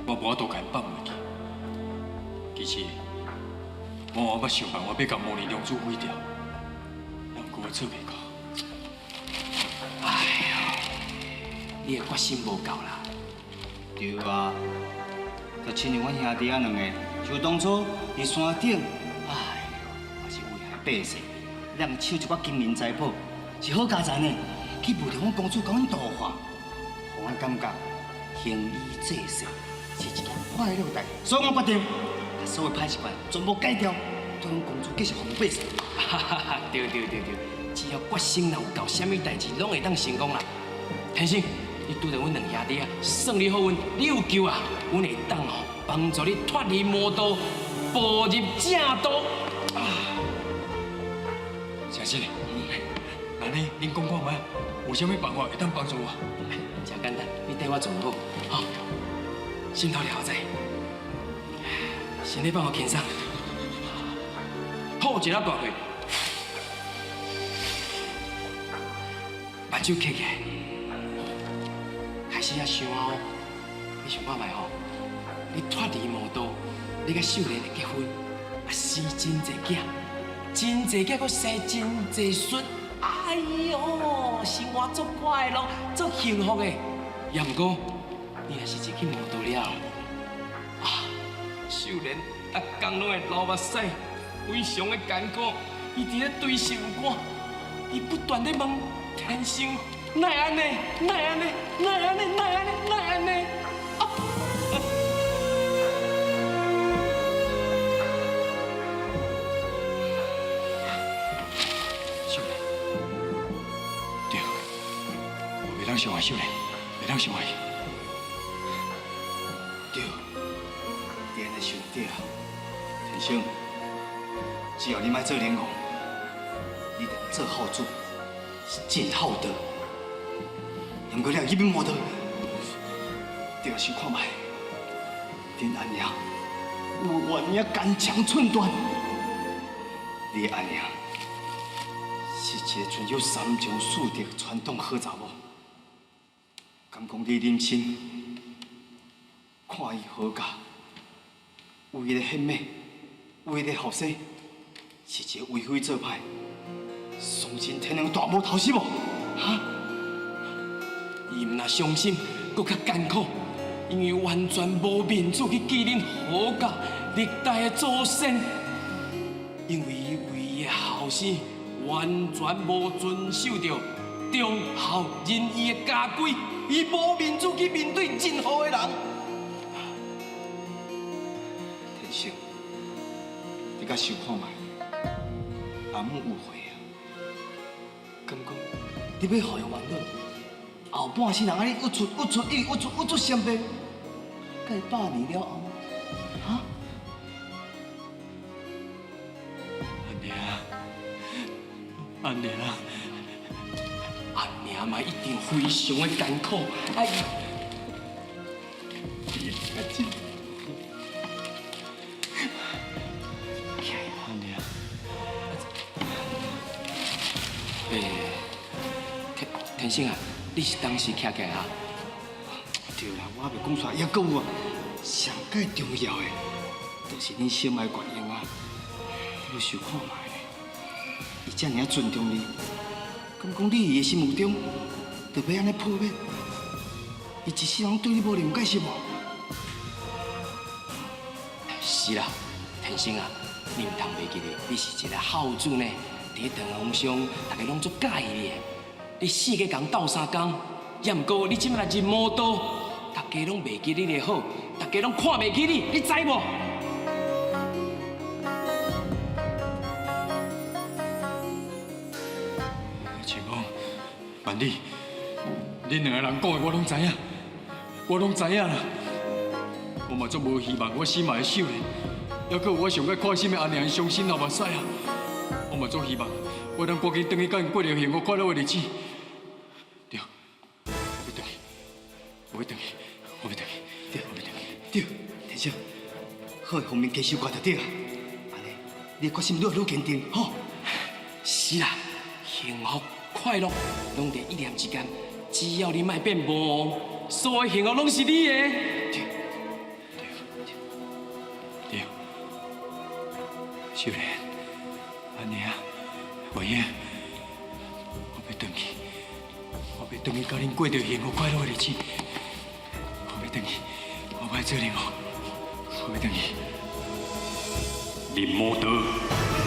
我無法度共𪜶放袂記。其實，我嘛捌想辦法欲共魔女良珠毀掉，毋過我做袂到。哎喲，你的決心無夠啦。對啊，就親像阮兄弟仔兩個，就當初佇山頂，哎喲，也是危害百姓，咱搶一寡金銀財寶，是好佳哉呢。去冒著阮公主共阮度化，予阮感覺行醫濟世是一件快樂代誌，所以我決定，共所有歹習慣全部改掉，對阮公主繼續服務百姓。哈哈哈！對對對對，只要決心若有夠，啥物代誌攏會當成功啦。天生，你拄著阮兩兄弟啊，算你好運，你有救啊！阮會當吼幫助你脫離魔道，步入正道。啊！誠實的，那你恁講看覓，有啥物辦法會當幫助我？誠簡單，你綴我做就好。吼，心頭了解，身體放予輕鬆，吐一粒大氣，目睭瞌起來，開始仔想哦，你想看覓吼？你脫離魔道，你佮秀蓮會結婚，啊生真濟囝，真濟囝，閣生真濟孫。哎喲，生活足快樂，足幸福的。也毋過，你若是入去魔道了，啊，秀蓮逐工攏會流目屎，非常的艱苦，伊佇咧堆心肝，伊不斷咧問天生，哪會按呢？哪會按呢？哪會按呢？哪會按呢？哪會按呢？秀蓮，對，我袂當傷害秀蓮，袂當傷害伊。對，你按呢想對啊，天生，只要你莫做靈王，你就做孝子，是盡孝道。毋過你若入去魔道，你著想看覓，恁阿娘有偌爾肝腸寸斷，你的阿娘是一个存有三從四德傳統好查某，敢講你忍心看伊好嫁，為了獻馬，為了後生，是一个为非作歹、丧尽天良大魔头是无？哈？伊毋若伤心，阁较艰苦，因为完全无面子去见恁何家历代的祖先，因为伊为伊的后生完全无遵守著忠孝仁义的家规，伊无面子去面对任何的人。天生，你甲想看觅，阿母有悔啊？敢讲你欲予伊烦恼？后半世人按呢郁卒郁卒，一直郁卒郁卒生病，佮伊百年了后，哈？阿娘，阿娘，阿娘嘛一定非常的艰苦，啊伊，阿娘，欸，天生啊！你是当时徛起来啊？对啦，我还袂讲出来，犹阁有啊，上盖重要的，就是恁小妹月英啊，你欲想看觅咧，伊遮尔啊尊重你，敢讲你伫伊的心目中，就欲按呢破灭？伊一世人对你无谅解是无？是啦，天生啊，你毋通袂记得，你是一个孝子呢。伫咧地方上，大家拢足佮意你的。你四界共斗相共，也毋过你这摆来入魔道，大家拢袂记你的好，大家拢看袂起你，你知无？清风、万里，恁两个人讲的我拢知影，我拢知影啦。我嘛足无希望我心爱的秀莲，犹阁有我上盖看心的阿娘伤心流目屎啊！我嘛足希望我当赶紧转去佮𪜶过著幸福快乐的日子。对，我欲转去，我欲转去，我欲转去，对，我欲转去。对，天生，好的方面加修过就对啊。按呢，你的决心愈来愈坚定，吼。是啦，幸福快乐拢伫一念之间，只要你莫变魔王，所有幸福拢是你的。对，对，秀莲，阿娘，月英，我欲转去，我欲转去佮恁过著幸福快乐的日子。我欲转去，我欲做灵王，我欲转去。入魔道，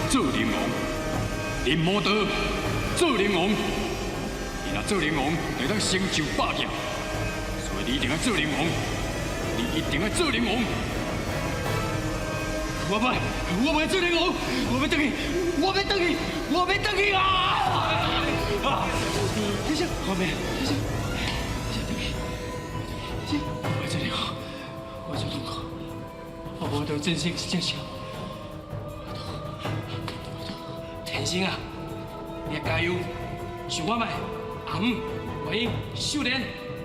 做灵王；入魔道，做灵王。你若做灵王，就会当成就霸业。所以你一定爱做灵王，你一定爱做灵王。我欲，我欲做灵王，我欲转去，我欲转去，我欲转去啊！啊！天生，我欲，天生，天生转去，天生，我欲做灵王，我做痛苦，我无得战胜这只蛇。天生啊，你要加油，想看觅，阿姆、月英、秀莲，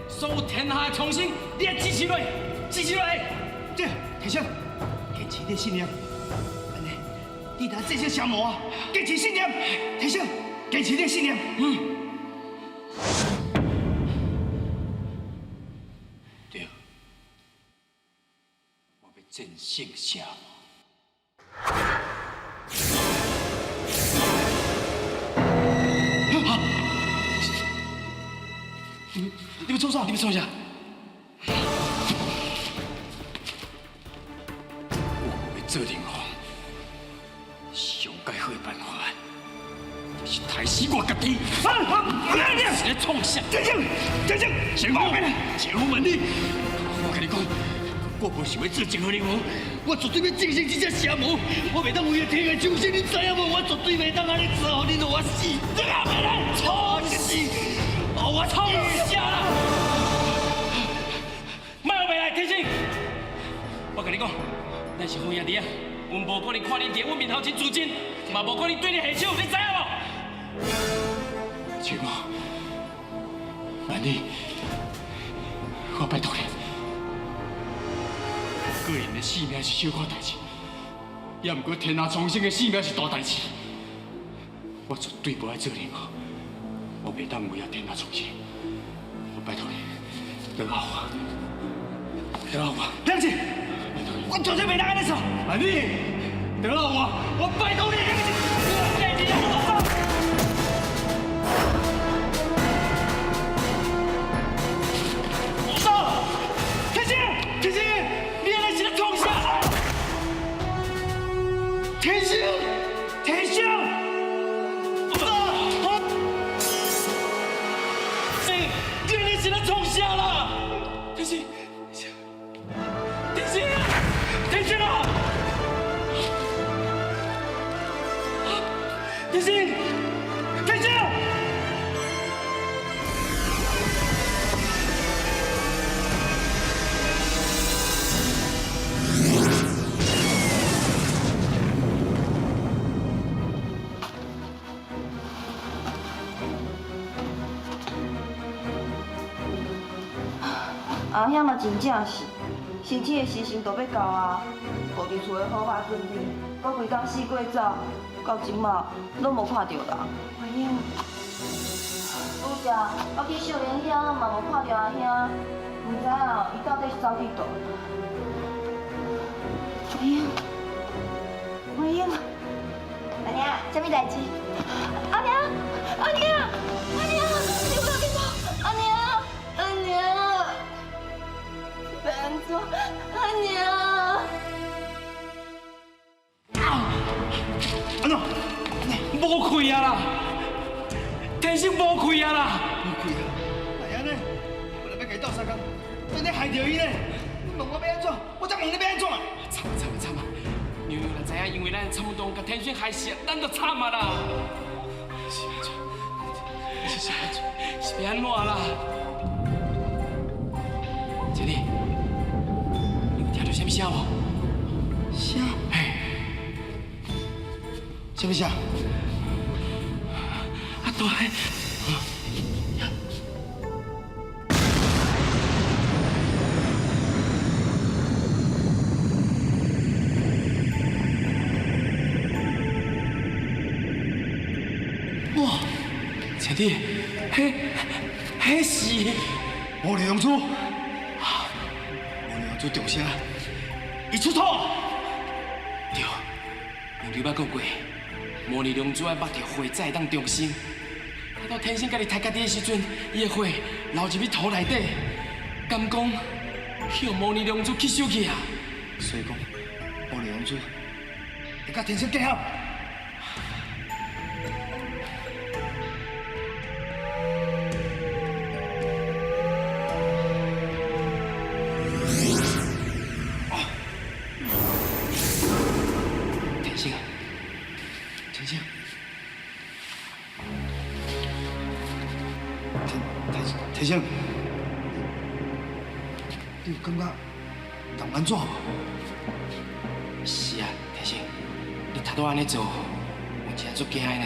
所有天下的苍生，你爱支持落，支持落。对，天生，坚持你的信念，按呢，你当战胜邪魔啊！坚持信念，天生，坚持你的信念。嗯。对，我欲战胜邪魔。你欲创啥？你欲创啥？我欲做灵王，上盖好的办法就是刣死我家己。你是咧创啥？天生，天生，前夫，前夫万里，我共你讲，我无想欲做任何灵王，我绝对欲战胜这只邪魔，我袂当为了天下众生，你知影无？我绝对袂当按呢做，予恁予我死，你阿妹来创死！我创啥啦？莫学袂来，天生！我共你讲，咱是好兄弟啊，阮无可能看你伫阮面头前自尽，嘛无可能对你下手，你知影无？亲爱，万里，我拜托你，个人的性命是小可代志，也毋过天下苍生的性命是大代志，我绝对无爱做灵王。我袂当为了天下苍生，我拜托你，倒来我，倒来我，良子，我绝对袂当按呢做。万里，得了我，我拜托你，你我走！天星，天星，你安呢是咧创啥？天星，天星，你安呢是咧创啥啦？天星，天星，天星啊！天星，天星！阿兄嘛真正是，申请的时辰就欲到啊，无伫厝里好好准备，阁规工四过走，到这马拢无看著人。慧英，拄才我去秀莲遐嘛无看著阿兄，毋知影伊到底是走去佗。慧英，慧英，阿娘，啥物代志？阿娘，阿娘，阿娘，你不要去走！阿娘，阿娘，要按怎？阿娘。安怎？无开啊啦！天生无开啊啦！无开啊！哪会按呢？我若欲共伊斗相共，真咧害著伊呢！你问我欲按怎？我才问你欲按怎？惨啊惨啊惨啊！娘娘若知影，因为咱参谋长共天生害死，咱就惨啊啦！是按怎？是按怎？是欲按怎啦？经理，你有听著啥物声无？声？嘿，啥物声？啊对。哇，姐弟，彼是魔力龙珠，魔力龙珠中声，伊出土。对，娘娘捌讲过，魔力龙珠爱捌著火才会当重生。啊，到天生家己刣家己的时阵，伊的火流入去土内底，敢讲予魔力龙珠吸收去啊？所以讲，魔力龙珠会佮天生结合。天生，天生，天生，你有感觉人按怎无？是啊，天生，你头拄按呢做，我真正足惊的呢。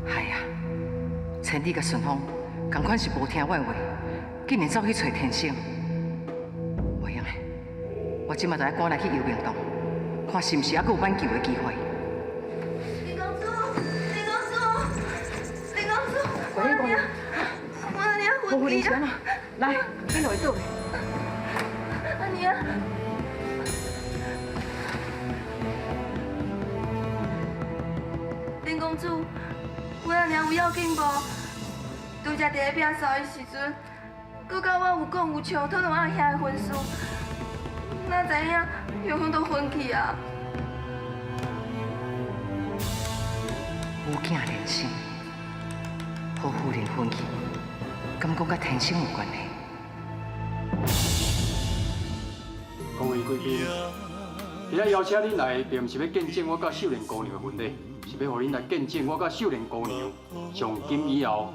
系啊，千里佮顺风，仝款是无听我的话，竟然走去揣天生。袂用的，我这马就爱赶来去幽冥洞，看是毋是犹阁有挽救的机会。李公主，李公主，李公主，我阿娘，我阿娘昏去啊！来，你落去倒。阿娘。林公主，阮阿娘有要紧无？拄才伫咧摒扫的时阵，阁佮我有讲有笑，讨论阿兄的婚事，哪知影玉芬都昏去啊！母囝连心，何夫人昏去，敢讲佮天生有关系？各位贵宾，今日邀请恁来，并毋是欲见证我佮秀莲姑娘的婚礼，是欲予恁来见证我佮秀莲姑娘从今以后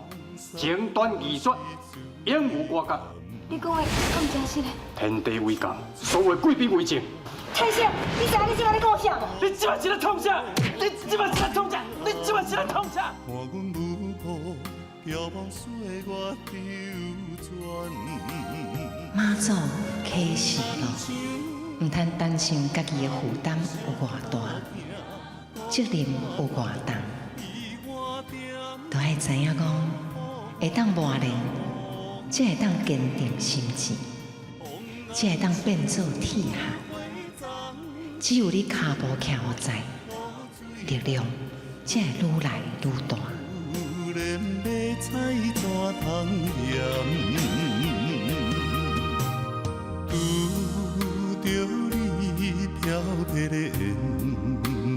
情断义绝，永无瓜葛。你讲的敢真实的？天地为公，所有贵宾为证。天生，你知影你这摆咧讲啥无？你这摆是咧创啥？你这摆是咧创啥？你这摆是咧创啥？妈祖启示录。毋通擔心家己的負擔有偌大，責任有偌重，都愛知影講，會當磨練，才會當堅定心志，才會當變做鐵漢。只有你跤步徛予在，力量才會愈來愈大。連馬菜怎通嫌？拄著你飄飄的緣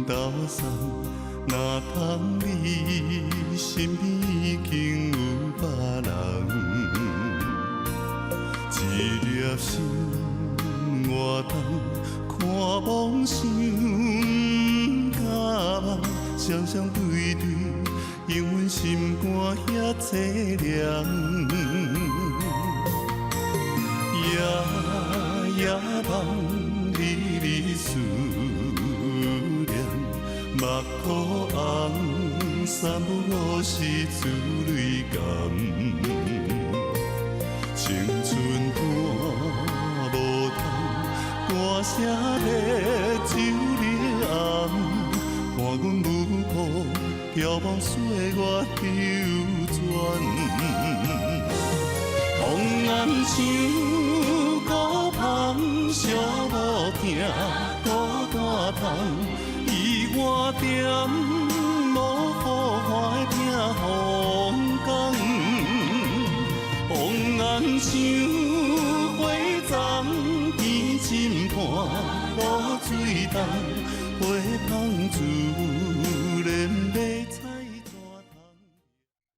投送，哪通你身邊已經有別人？一粒心偌重，看夢想不敢梦，双雙對對。永阮心肝遐凄涼，夜夜夢你你思念，目眶紅，三不五時珠淚乾，青春伴無通，歌聲咧酒咧暗，看阮舞步。眺望歲月流轉，紅顏像孤芳，寂寞疼孤單痛，伊偌甜，無予看的拼風光。紅顏像火葬，甜心伴露水重，花香自。